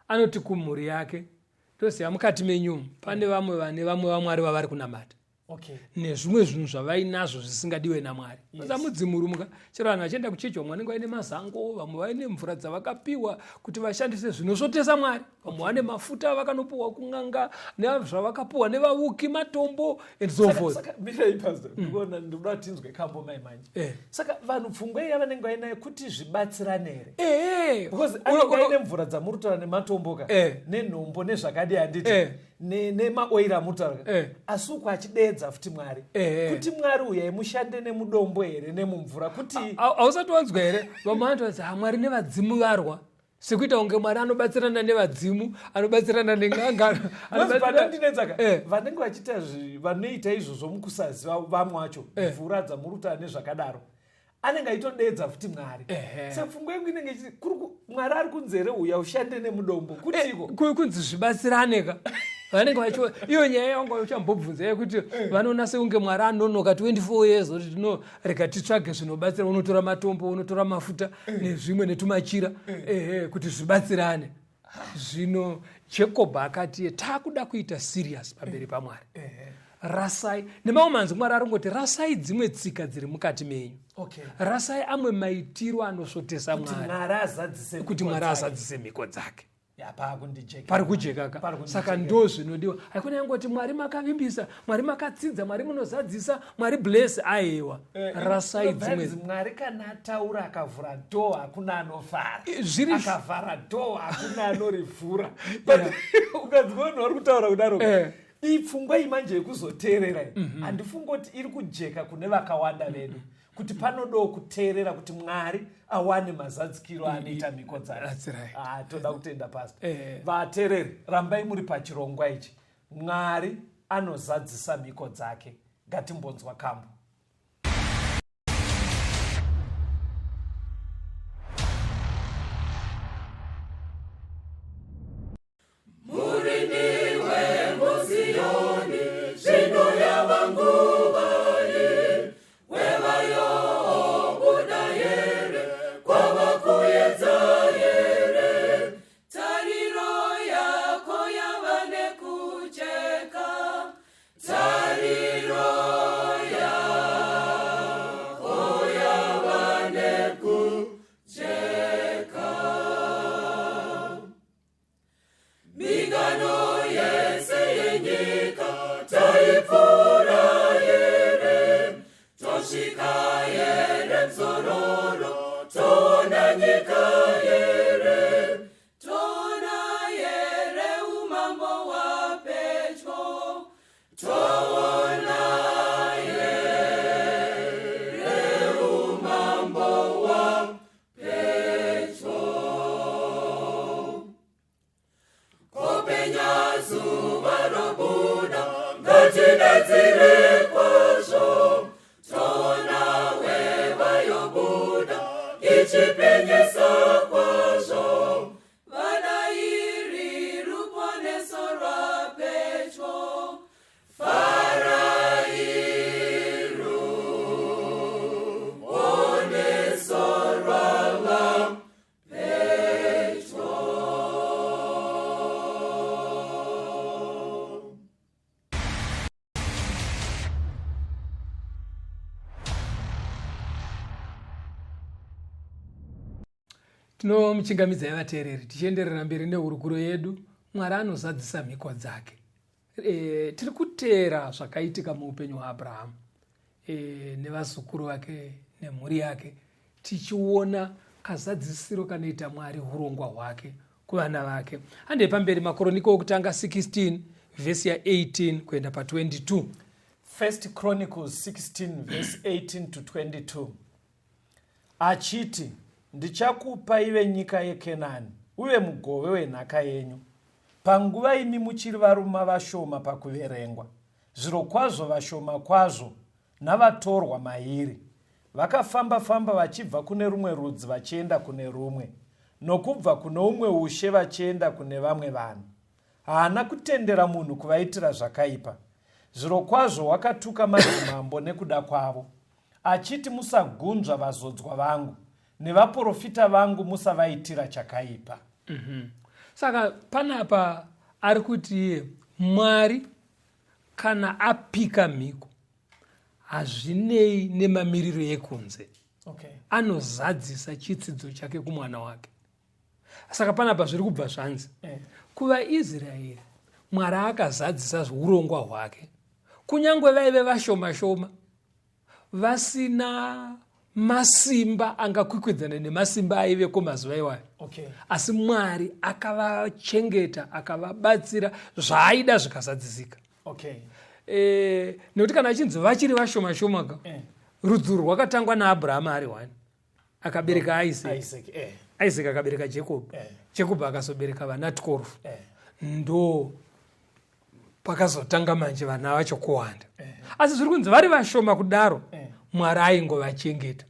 anoti kumhuri yake toziva mukati menyu pane vamwe vane vamwe vamwari vavari kunamata Okay. Nezvimwe zvinhu zvavainazvo zvisingadiwe naMwari. Yes. Mudzimuruka chero vanhu vachienda kuchechi, vamwe vanenge vaine mazango, vamwe vaine mvura dzavakapiwa kuti vashandise zvinosvotesa Mwari, vamwe vane mafuta avakanopiwa kun'anga, nezvavakapiwa nevavuki, matombo and so forth. Saka mirai, pastor, ndikuona ndikuda kuti tinzwe kambo mai manje. Saka vanhu pfungwa iya vanenge vainayo kuti zvibatsirane here? Ehe. Because anenge aine mvura dzamuri kutaura nematombo ka, nenhombo nezvakadii, handiti? Nemaoiri amuri kutaura ka. Asi uku achideedza futi Mwari kuti Mwari uyai mushande nemudombo here, nemumvura kuti Hausati wanzwa here vamwe vanhu vanzi, "Ha, Mwari nevadzimu varwa," sekuita kunge Mwari anobatsirana nevadzimu, anobatsirana nen'anga? Panondinetsaka, vanenge vachiita vanoita izvozvo mukusaziva vamwe vacho, mvura dzamuri kutaura nezvakadaro, anenge aitodeedza futi Mwari. Saka pfungwa yangu inenge ichiti kuri Mwari ari kunzi here uya ushande nemudombo kutiko? Kunzi zvibatsirane ka. Vanenge vacho iyo nyaya yanga uchambobvunza yekuti vanoona sekunge Mwari anonoka 24 years kuti tino rega titsvage zvinobatsira, unotora matombo, unotora mafuta nezvimwe netumachira, ehe, kuti zvibatsirane. Zvino Jacob akati takuda kuita serious pamberi paMwari. Rasai, nemamwe manzwi Mwari ari kungoti rasai dzimwe tsika dziri mukati menyu. Rasai amwe maitiro anosvotesa Kuti Mwari. Mwari azadzise Kuti mhiko Mwari dzake. azadzise mhiko dzake. Ya, paakundijeka. Pari kujeka ka. Pari kundijeka. Saka ndo zvinodiwa. Haikona yangoti Mwari makavimbisa, Mwari makatsidza, Mwari munozadzisa, Mwari bless. Aiwa, rasai Inobva dzimwe. yanzi Mwari kana ataura akavhura door hakuna anofara. Zviri Akavhara door hakuna anorivhura. But ukanzwa vanhu vari kutaura kudaro, iyi pfungwa iyi manje yekuzoteerera iyi, handifungi kuti iri kujeka kune vakawanda vedu kuti panodawo kuteerera kuti Mwari awane mazadzikiro anoita mhiko dzake. That's right. Ah, toda kutenda, pastor. Vateereri, rambai muri pachirongwa ichi. Mwari anozadzisa mhiko dzake. Ngatimbonzwa kambo. Murindi wemuZiyoni, zvino yava nguva ye wevayobuda here, kwava kuedza here? Tariro yako yava nekujeka, tariro yako yava nekujeka. Migano yese yenyika taipfuura here, tosvika here muzororo, toona nyika here, toona here umambo hwapedyo, toona here umambo hwapedyo? Kopenya zuva robuda, ngatidaidzire kwazvo, toona hweva yobuda ichipenyesa kwazvo. Vadairi ruponeso rwapedyo, farai, ruponeso rwava pedyo. Tinomuchingamidzai vateereri, tichienderera mberi nehurukuro yedu, Mwari anozadzisa mhiko dzake. Tiri kuteera zvakaitika muupenyu hwaAbrahamu nevazukuru vake nemhuri yake, tichiona kazadzisiro kanoita Mwari urongwa hwake kuvana vake. Handei pamberi, Makoroniko okutanga 16 vhesi ya18 kuenda pa22. First Chronicles 16 verse 18 to 22. Achiti, ndichakupa ive nyika yeKenani, uve mugove wenhaka yenyu. Panguva imi muchiri varuma vashoma pakuverengwa, zvirokwazvo vashoma kwazvo, navatorwa mairi. Vakafamba-famba vachibva kune rumwe rudzi vachienda kune rumwe, nokubva kune umwe ushe vachienda kune vamwe vanhu. Haana kutendera munhu kuvaitira zvakaipa. Zvirokwazvo wakatuka madzimambo nekuda kwavo, achiti, musagunzva vazodzwa vangu, nevaprofita vangu musavaitira chakaipa. Saka panapa ari kuti iye Mwari Kana apika mhiko, hazvinei nemamiriro ekunze, anozadzisa chitsidzo chake kumwana wake. Saka panapa zviri kubva zvanzi kuvaIsraeri Mwari akazadzisa urongwa hwake, kunyange vaive vashoma shoma, vasina masimba angakwikwidzana nemasimba aiveko mazuva iwayo, asi Mwari akavachengeta, akavabatsira, zvaaida zvikazadzisika. Nekuti kana achinzi vachiri vashoma shoma ka, rudzi urwu rwakatangwa naAbrahama ari one, akabereka Isaac. Isaac. Isaac akabereka Jacob. Jacob akazobereka vana 12. Ndo pakazotanga manje vana vacho kuwanda. Asi zviri kunzi vari vashoma kudaro, Mwari aingovachengeta,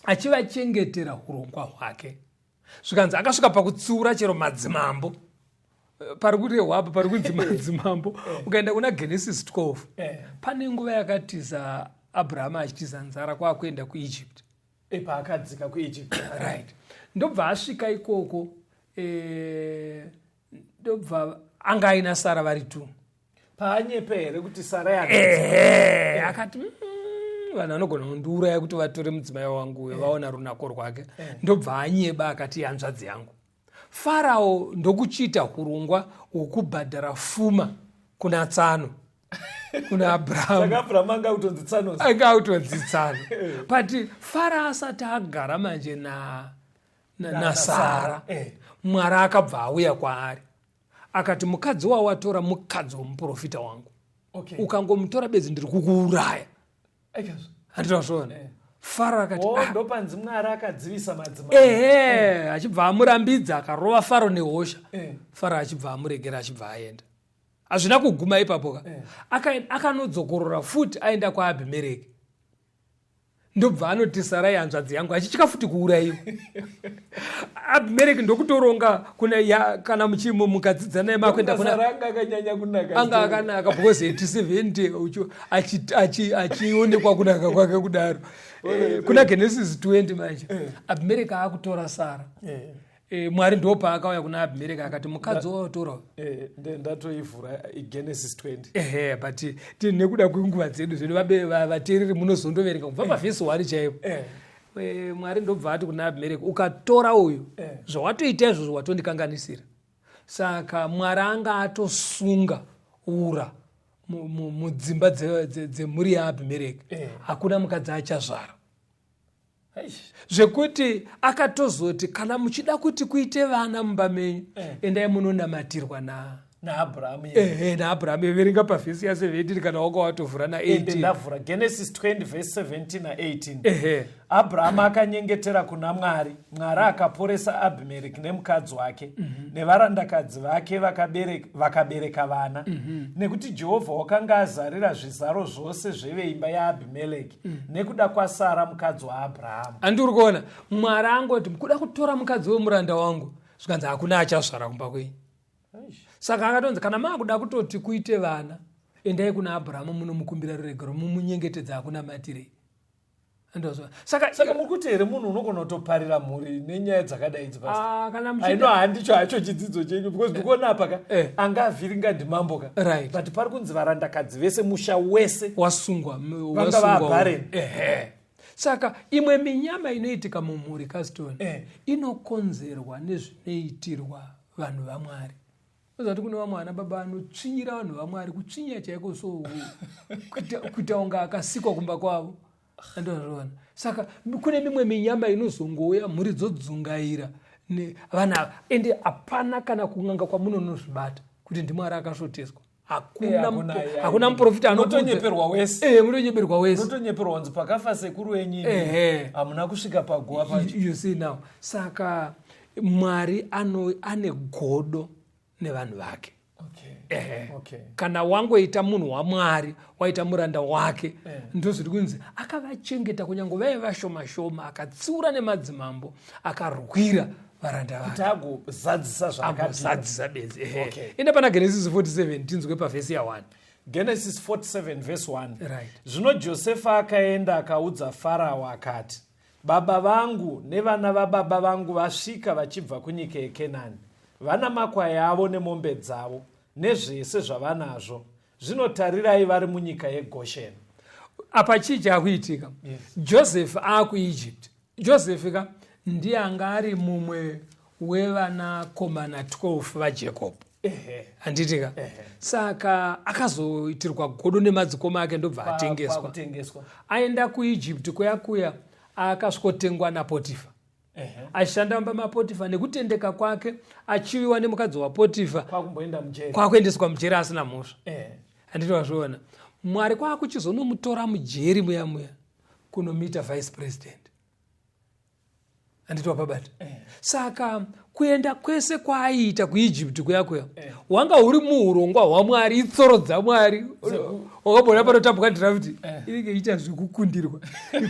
achivachengetera urongwa hwake. Zvikanzi akasvika pakutsiura chero madzimambo. Pari kurehwa apa, pari kunzi madzimambo. Ukaenda kuna Genesis 12, pane nguva yakatiza Abrahama achitiza nzara kwaakuenda kuEgypt. Paakadzika kuEgypt. Right, ndobva asvika ikoko, ndobva anga aina Sara vari two. Paanyepe here kuti Sara? Ehe, akati, vanhu vanogona kundiuraya kuti vatore mudzimai wangu uyo, vaona runako rwake." Ndobva anyeba akati, "Hanzvadzi yangu." Farao ndokuchiita urongwa hwokubhadhara fuma kuna tsano, kuna Abrahamu. Saka Abrahamu anga akutonzi tsano. Anga akutonzi tsano, but Farao asati agara manje naSara, Mwari akabva auya kwaari akati, "Mukadzi wawatora mukadzi womuprofita wangu. Ukangomutora bedzi, ndiri kukuuraya." Aikazvo. Handinazvona. Farao akati, Oh, "Ah." ndopanzi Mwari akadzivisa madzimambo. Ehe, achibva amurambidza, akarova Faro nehosha. Faro achibva amuregera, achibva aenda. Hazvina kuguma ipapo ka. Akanodzokorora futi, aenda kwaAbhimereki, ndobva anoti, "Sarai hanzvadzi yangu," achitya futi kuurayiwa. Abhimereki ndokutoronga kuna ya, kana muchimo mukadzidza naye makuenda kuna Sara anga akanyanya kunaka. Anga akanaka because 87 achionekwa kunaka kwake kudaro. Kuna Genesis 20 manje, Abhimereki aakutora Sara. Mwari ndopaakauya kuna Abhimereki akati, "Mukadzi wawatora Ndatoivhura Genesis 20. Ehe, but nekuda kwenguva dzedu zvedu, vateereri munozondoverenga kubva pavhesi 1 chaipo. Mwari ndobva ati kuna Abhimereki, "Ukatora uyu, zvawatoita izvozvo watondikanganisira." Saka Mwari anga atosunga ura mudzimba dzemhuri yaAbhimereki. Hakuna mukadzi achazvara. Eish. Zvekuti akatozoti, "Kana muchida kuti kuite vana mumba menyu, endai munonamatirwa na NaAbrahamu. Ehe, naAbrahamu. Verenga pavhesi ya17 kana wanga watovhura Ende na18. Ndavhura Genesis 20 verse 17 na18. Abrahamu akanyengetera kuna Mwari, Mwari akaporesa Abhimereki nemukadzi wake nevarandakadzi vake, vakabereka vana, nekuti Jehovha wakanga azarira zvizaro zvose zveveimba yaAbhimeleki nekuda kwaSara mukadzi waAbrahamu. Handiri kuona Mwari angoti, "Kuda kutora mukadzi wemuranda wangu," zvikanzi hakuna achazvara kumba kwenyu. Saka akatonzi, "Kana maakuda kutoti kuite vana, endai kuna Abrahamu munomukumbira ruregero, mumunyengetedza akunamatirei." Andozwa saka. Saka muri kuti here munhu unogona kutoparira mhuri nenyaya dzakadai idzi, Pastor? Ah, kana Aino muchida handicho hacho chidzidzo chenyu, because ndikuona apa ka, anga avhiringa ndimambo ka. But pari kunzi varandakadzi vese, musha wese wasungwa. Vanga Wasungwa. vabarren. Ehe, saka imwe minyama inoitika mumhuri, Caston, inokonzerwa nezvinoitirwa vanhu vaMwari. Ozati kune vamwe vana baba vanotsvinyira vanhu vaMwari, kutsvinya chaiko, so kuita kunge akasikwa kumba kwavo. Andozviona. Saka kune mimwe minyama inozongouya, mhuri dzodzungaira vanhu ava, ende hapana kana kun'anga kwamunonozvibata kuti ndiMwari akasvoteswa. Hakuna. Hakuna, Hakuna muprofita anokuudza. Unotonyeperwa wese. Munotonyeperwa wese. Unotonyeperwa kunzi pakafa sekuru wenyini hamuna kusvika paguva pacho. You see now? Saka Mwari ane godo nevanhu vake. Kana wangoita munhu waMwari, waita muranda wake. Ndozviri kunzi akavachengeta kunyange vaive vashoma shoma, akatsiura nemadzimambo, akarwira varanda vake kuti agozadzisa zvaakapika. Agozadzisa bedzi, ehe. Enda pana Genesis 47, tinzwe pavhesi ya1. Genesis 47 verse 1. Zvino Josefa akaenda akaudza Farao akati, "Baba vangu nevana vababa vangu vasvika vachibva kunyika yeKenani, vana makwai avo nemombe dzavo nezvese zvavanazvo." Zvino tarirai vari munyika yeGosheni. Apa chii chaakuitika? Yes. Joseph aakuEgypt. Joseph ka ndiye anga ari mumwe wevanakomana 12 vaJacob. Handiti ka? Saka akazoitirwa godo nemadzikoma ake ndobva atengeswa. Aenda kuEgypt kuya kuya akasvikotengwa naPotifa. Achishanda mumba maPotifa nekutendeka kwake achiviwa nemukadzi waPotifa kwakuendeswa mujeri asina mhosva. Handiti wazviona? Mwari kwakuchizonomutora mujeri muya muya kunomuita vice president. Handiti wapabata? Saka kuenda kwese kwaaiita kuEgypt kuya kuya wanga huri muhurongwa hwaMwari, itsoro dzaMwari. Wakabona panotambwa draft inenge ichiita zvekukundirwa,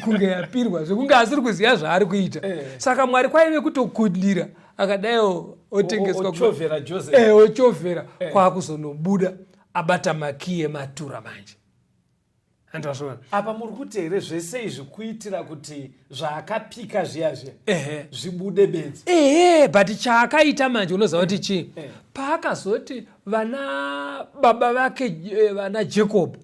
kunge yapirwa, zvekunge asiri kuziva zvaari kuita. Saka Mwari kwaive kutokundira akadaiwo otengeswa ochovhera Joseph. Ochovhera kwakuzonobuda abata makiyi ematura manje. Andazviona. Apa muri kuti here zvese izvi kuitira kuti zvaakapika zviya zviya zvibude bedzi? Ehe, but chaakaita manje unoziva kuti chii? Paakazoti vana baba vake vana Jacob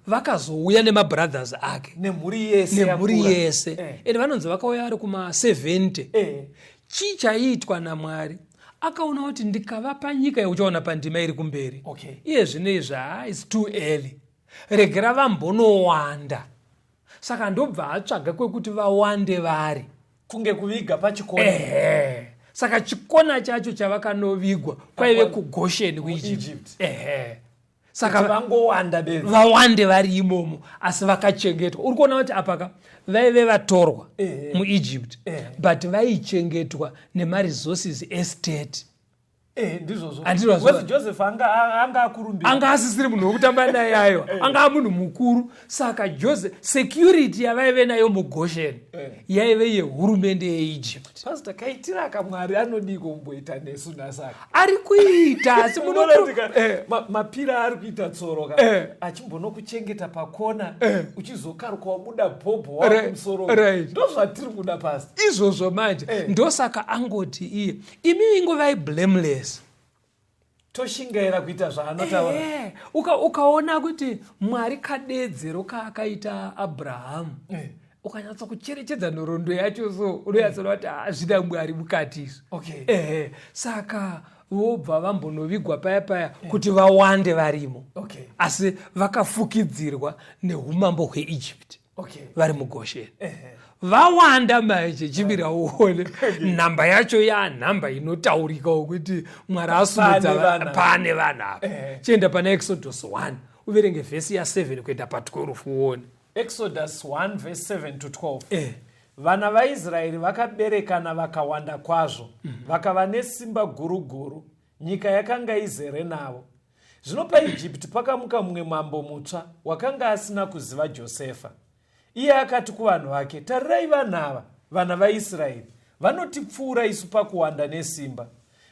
vakazouya nemabrothers ake nemhuri yese, nemhuri yese. Ende vanonzi vakauya vari kuma 70. Chii chaiitwa naMwari? Akaona kuti ndikavapa nyika yeuchaona pandima iri kumberi. Iye zvino izvi, it's too early. Regera vambonowanda. Saka ndobva atsvaga kwekuti vawande vari. Kunge kuviga pachikona. Saka chikona chacho chavakanovigwa kwaive kuGoshen kuEgypt. Saka kuti vangowanda bedzi. Vawande vari imomo asi vakachengetwa. Uri kuona kuti apa ka vaive vatorwa muEgypt, but vaichengetwa nemaresources estate. Ndizvozvo. Handiti wazviona? Wezi Joseph anga akurumbira. Anga asisiri munhu wekutamba naye aiwa. Anga munhu mukuru. Saka Joseph security yavaive nayo muGoshen yaive yehurumende yeEgypt. Pastor, kaitira aka Mwari anodii kumboita nesu nhasi aka? Ari kuita, asi Unoona kuti mapira ari kuita tsoro ka, achimbonokuchengeta pakona, uchizokaruka wabuda bhobho wako musoro. Ndozvatiri kuda, Pastor. Izvozvo manje. Ndosaka angoti iye, imi ingovai blameless. Toshingaira kuita zvaanotaura. Ukaona kuti Mwari kadedzero kaakaita Abrahamu, ukanyatsa kucherechedza nhoroondo yacho so unonyatsoona kuti hazvina Mwari mukati izvi. Saka vobva vambonovigwa paya paya kuti vawande varimo. Asi vakafukidzirwa neumambo hweEgypt. Vari muGoshen. Vawanda manje, chimira uone nhamba yacho yanhamba inotaurika kuti Mwari asumudza pane vanhu apa. Chienda pana Exodus 1 uverenge vhesi ya 7 kuenda pa 12 uone. Exodus 1 verse 7 to 12. Vana vaIsraeri vakaberekana vakawanda kwazvo, vakava nesimba guru guru, nyika yakanga izere navo. Zvino paEgypt pakamuka mumwe mambo mutsva wakanga asina kuziva Josefa. Iye akati kuvanhu vake, tarirai vanhu ava, vana vaIsraeri, vanotipfuura isu pakuwanda nesimba.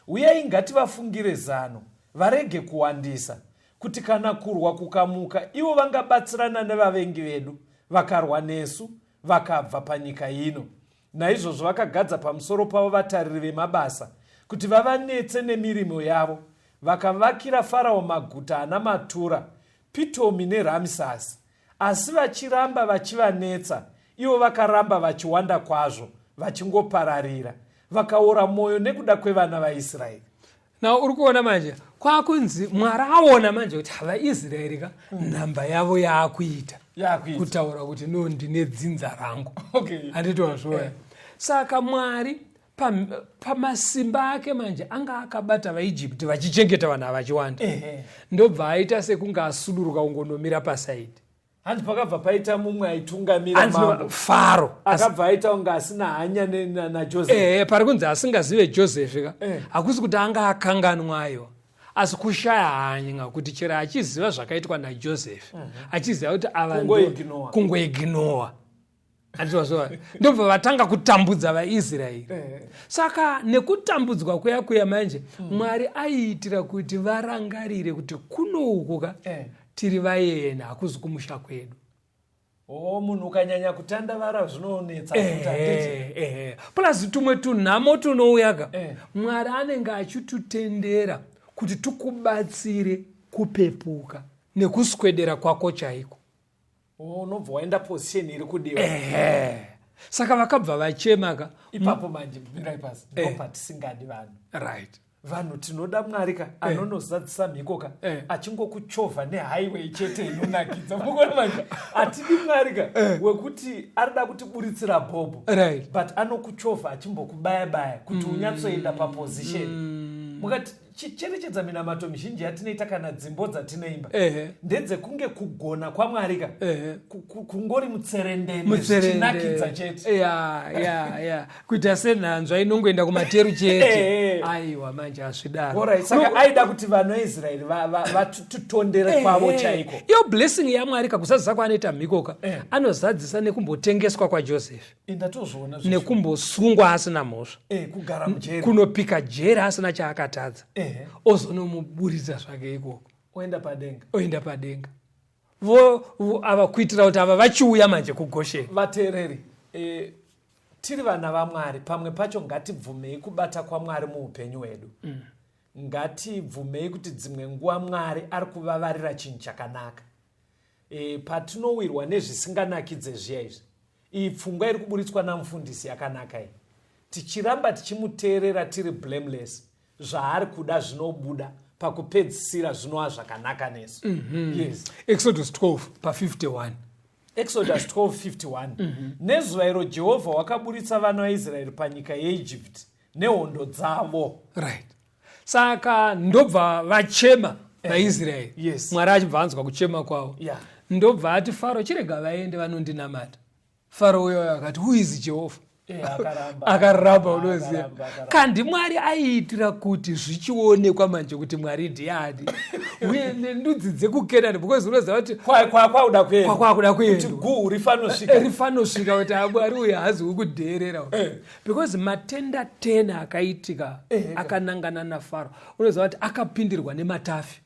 Uyai ngativafungire zano, varege kuwandisa, kuti kana kurwa kukamuka, ivo vangabatsirana nevavengi vedu, vakarwa nesu, vakabva panyika ino. Naizvozvo vakagadza pamusoro pavo vatariri vemabasa, kuti vavanetse nemirimo yavo. Vakavakira Farao maguta ana matura, Pitomi neRamisasi. Asi vachiramba vachivanetsa, ivo vakaramba vachiwanda kwazvo, vachingopararira. Vakaora mwoyo nekuda kwevana vaIsraeri. Now uri kuona manje kwakunzi Mwari aona manje kuti havaIsraeri ka nhamba yavo yaakuita. Yaakuita. Kutaura kuti no ndine dzinza rangu. Handiti wazviona. Saka Mwari pamasimba ake manje anga akabata vaEgypt vachichengeta vanhu ava vachiwanda. Ndobva aita sekunge asuduruka kungonomira pasaidi. Hanzi pakabva paita mumwe aitungamira Hanzi mambo. Faro. Akabva aita kunge asina hanya naJoseph. Pari kunzi asingazive Joseph ka. Hakusi kuti anga akanganwa aiwa. Asi kushaya hanya kuti chero achiziva zvakaitwa naJoseph, achiziva kuti ava ndo Kungoignore. kungoignore. Andizvo. Ndobva vatanga kutambudza vaIsraeri. Saka nekutambudzwa kuya kuya manje, Mwari aiitira kuti varangarire kuti kuno uku ka, tiri vayena, hakuzi kumusha kwedu. Oh, munhu ukanyanya kutandavara zvinonetsa futi, handiti? Plus tumwe tunhamo tunouya ka, Mwari anenge achitutendera kuti tukubatsire kupepuka. Nekuswedera kwako chaiko. Unobva waenda position iri kudiwa. Ehe, saka vakabva vachemaka. Ipapo manje, mirai pasi, ndopatisingadi vanhu. Vanhu tinoda Mwari ka anonozadzisa mhiko ka achingokuchovha nehighway chete inonakidza. Mukuona manje, hatidi Mwari ka wekuti arida kutiburitsira bhobho, but anokuchovha achimbokubaya-baya kuti unyatsoenda paposition. Mukati cherechedza minamato mizhinji yatinoita kana dzimbo dzatinoimba, ndedzekunge kugona kwaMwari ka kungori mutserendende. Mutserende. Zvichinakidza chete. Ya, kuita senhanzva inongoenda kumateru chete. Aiwa, manje hazvidaro. Alright, saka aida kuti vanhu vaIsraeri vatitondere kwavo chaiko. Iyo blessing yaMwari kakuzadzisa kwaanoita mhiko ka, anozadzisa nekumbotengeswa kwaJoseph, Ndatozviona zvisho. Nekumbosungwa asina mhosva, Kugara mujeri, kunopika jeri asina chaakatadza, ozonomuburitsa zvake ikoko. Oenda padenga. Oenda padenga. Ava kuitira kuti ava vachiuya manje kuGosheni. Vateereri, tiri vana vaMwari. Pamwe pacho ngatibvumei kubata kwaMwari muupenyu hwedu. Ngatibvumei kuti dzimwe nguva Mwari ari kuvavarira chinhu chakanaka. Patinowirwa nezvisinganakidze zviya izvi, iyi pfungwa iri kuburitswa namufundisi yakanaka iyi. Tichiramba tichimuteerera tiri blameless, zvaari kuda zvinobuda pakupedzisira, zvinova zvakanaka nesu. Yes. Exodus 12 pa51. Exodus 12:51. Nezuva iro Jehovha wakaburitsa vana vaIsraeri panyika yeIjipti nehondo dzavo. Right, saka ndobva vachema vaIsraeri. Mwari achibva anzwa kuchema kwavo. Ndobva ati, "Faro, chirega vaende vanondinamata." Faro uyoyo akati, "Who is Jehovha?" Akaramba. Akaramba, unoziva. Akaramba, akaramba. Kandi Mwari aiitira kuti zvichionekwa manje kuti Mwari ndiani uye nendudzi dzekuKenani, because unoziva kuti Kwauda kuenda. Kwakwakuda kuti kuendwa. Guhu rifanosvika. Rifanosvika kuti Mwari uyu haazi wekudheerera, because matenda 10 akaitika akanangana naFaro, unoziva kuti akapindirwa nematafi,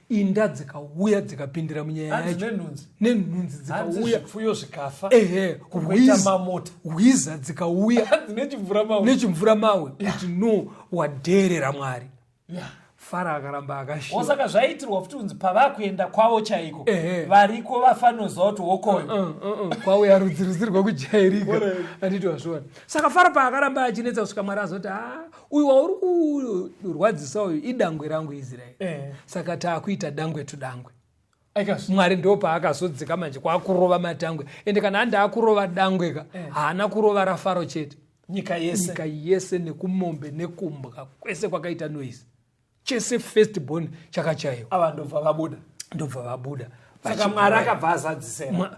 inda dzikauya dzikapindira munyaya Hanzi yacho. Nenhunzi. Nenhunzi Hanzi dzikauya. zvipfuyo zvikafa. Ehe. Kuita mamota. Hwiza dzikauya. Hanzi nechimvura mawe. Nechimvura mawe, kuti no, wadheerera Mwari. Faro akaramba akashiva. Osaka zvaiitirwa futi kunzi pavakuenda kwavo chaiko, variko vafanoziva kuti wokoyo. Kwauya rudzi rusiri rwekujairika, anditi wazviona? Saka Faro paakaramba achinetsa kusvika Mwari azoti, "Ha, uyu wauri kurwadzisa uyu idangwe rangu Israeri." Saka taakuita dangwe tudangwe. Aikazvi. Mwari ndo paakazodzika manje kwakurova matangwe. Ende kana andi akurova dangwe ka, haana kurova raFaro chete. Nyika yese. Nyika yese, nekumombe nekumbwa, kwese kwakaita noise, chese first born chakachaiwa. Ava ndobva vabuda. Ndobva vabuda. Saka Mwari akabva azadzisera.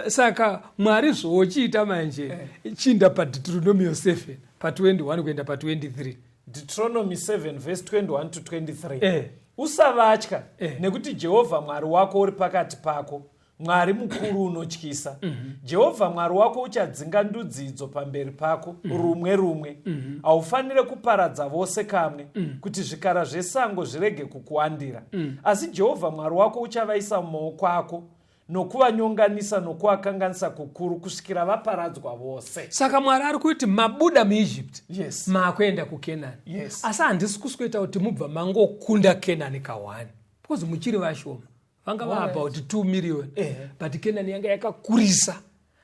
Saka Mwari zvochiita manje, chinda paDeuteronomio 7 pa21 kuenda pa23. Deuteronomy 7 verse 21 to 23. Usavatya, nekuti Jehovha Mwari wako uri pakati pako, Mwari mukuru unotyisa. Jehovha Mwari wako uchadzinga ndudzi idzo pamberi pako rumwe rumwe. Haufaniri kuparadza vose kamwe, kuti zvikara zvesango zvirege kukuwandira. Asi Jehovha Mwari wako uchavaisa mumaoko ako nokuvanyonganisa nokuvakanganisa kukuru kusvikira vaparadzwa vose. Saka Mwari ari kuti mabuda muEgypt, maakuenda kuKenani. Asi handisi kusweta kuti mubva mangokunda Kenani ka1, because muchiri vashoma, vanga va about 2 million. But Kenani yanga yakakurisa.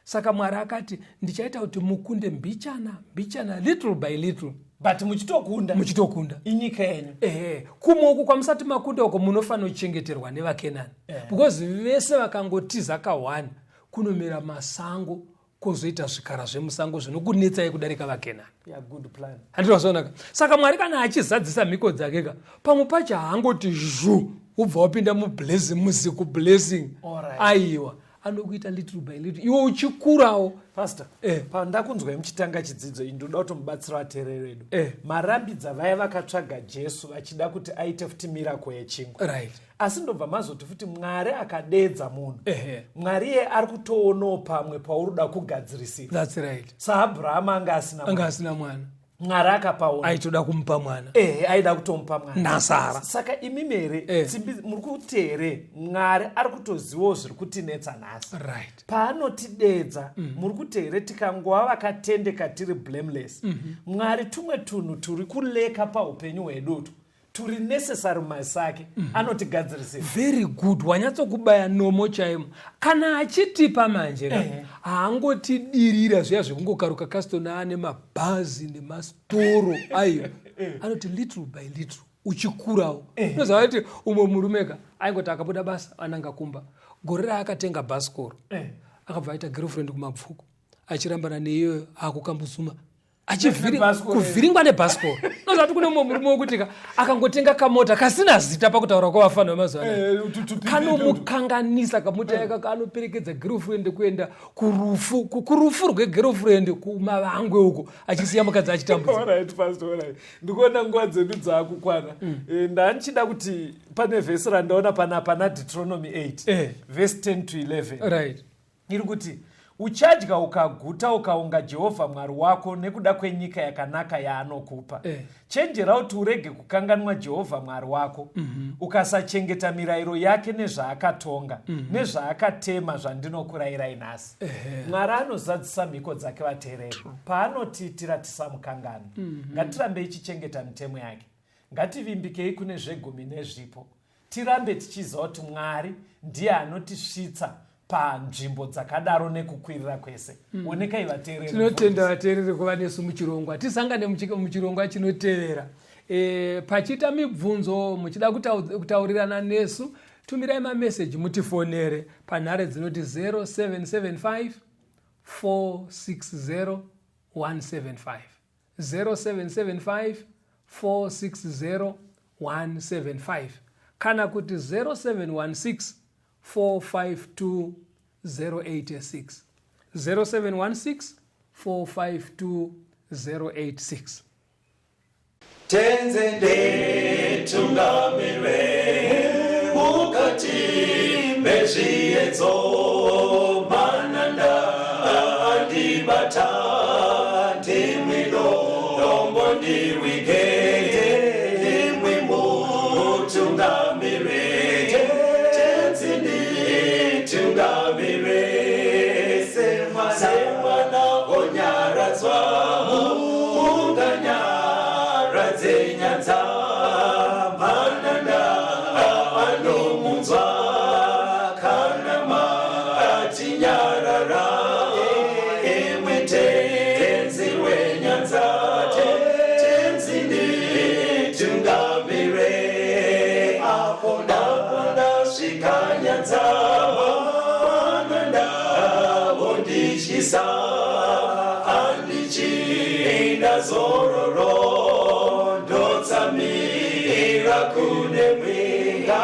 Saka Mwari akati, "Ndichaita kuti mukunde mbichana mbichana, little by little." But muchitokunda. Muchitokunda. Inyika yenyu. Ehe, kumwe uku kwamusati makunda uko munofanira kuchengeterwa nevaKenani, because vese vakangotiza ka1, kunomera masango, kwozoita zvikara zvemusango zvinokunetsai kudarika vaKenani. Yeah, good plan. Handinozoonaka. Saka Mwari kana achizadzisa mhiko dzake ka, pamwe pacho haangoti zhu, ubva wapinda mublessing, muziku blessing. Aiwa, anokuita little by little, iwe uchikurawo. Pastor, pandakunzwai muchitanga chidzidzo iyi, ndoda kutomubatsira vateereri vedu. Marambidza vaya vakatsvaga Jesu vachida kuti aite futi miracle yechingwa. Asi ndobva mazoti futi Mwari akadedza munhu. Mwari iye ari kutoonawo pamwe pauri kuda kugadzirisira. That's right. SaAbhurahama anga asina Anga mwana. asina mwana. Mwari akapaona. Aitoda kumupa mwana. Ehe, aida kutomupa mwana. NaSara. Saka imimi here, tsimbi muri kuti here Mwari ari kutozivawo zviri kutinetsa nhasi? Paanotidedza, muri kuti here tikangova vakatendeka tiri blameless, Mwari tumwe tunhu turi kuleka paupenyu hwedu utwu? Turi necessary mumaziso ake mm -hmm. anotigadzirisira. Very good, wanyatsokubaya nomo chaimo. Kana achitipa manje ka eh. Haangotidirira zviya zvekungokaruka kastona ane mabhazi nemastoro ayo eh. Anoti little by little uchikurawo eh. Unoziva kuti umwe murume ka aingoti akabuda basa ananga kumba, gore raakatenga bhasikoro eh. Akabva aita girlfriend kuMabvuku, achirambana neiyoyo akukambuzuma, kuvhiringwa nebhasikoro. Unoziva kuti kune mumwe murume wekuti ka akangotenga kamota kasina zita, pakutaura kwavafana vemazuva anaya, eh, kanomukanganisa kamota yaka, kanoperekedza girlfriend kuenda kurufu, kurufu rwegirlfriend kuMavangwe uko, achisiya mukadzi achitambudza. Alright, Pastor, alright. Ndikuona nguva dzedu dzaakukwana mm. Eh, ndandichida kuti pane vhesi randaona panapa naDeuteronomy 8 vhesi 10 to 11 Iri kuti, "Uchadya ukaguta, ukaonga Jehovha Mwari wako nekuda kwenyika yakanaka yaanokupa." Chenjera kuti urege kukanganwa Jehovha Mwari wako ukasachengeta mirayiro yake nezvaakatonga nezvaakatema zvandinokurayirai nhasi. Mwari anozadzisa mhiko dzake, vateereri, paanotiitira tisamukanganwa. Ngatirambei tichichengeta mitemo yake, ngativimbikei kune zvegumi nezvipo, tirambe tichiziva kuti Mwari ndiye anotisvitsa panzvimbo dzakadaro nekukwirira kwese. Onekai vateereri. Tinotenda vateereri kuva nesu muchirongwa. Tisangane muchirongwa chinotevera. Pachiita mibvunzo, muchida kutaurirana nesu, tumirai mameseji, mutifonere panhare dzinoti 0775 460 175, 0775 460 175, kana kuti 0716 452 086, 0716 452 086. Tenzi nditungamire mukati mezviedzo, mananda andibata, ndimwi dombo ndiwige, ndimwi mutungamire. Tenzi nditungamire semwana onyaradzwa munganyaradze nyanza, mananda anomunzwa kana matinyarara, imwe Tenzi wenyanza. Tenzi nditungamire apo ndasvika nyanza, mananda vondityisa, handichina zororo, ndotsamira kune mwinga.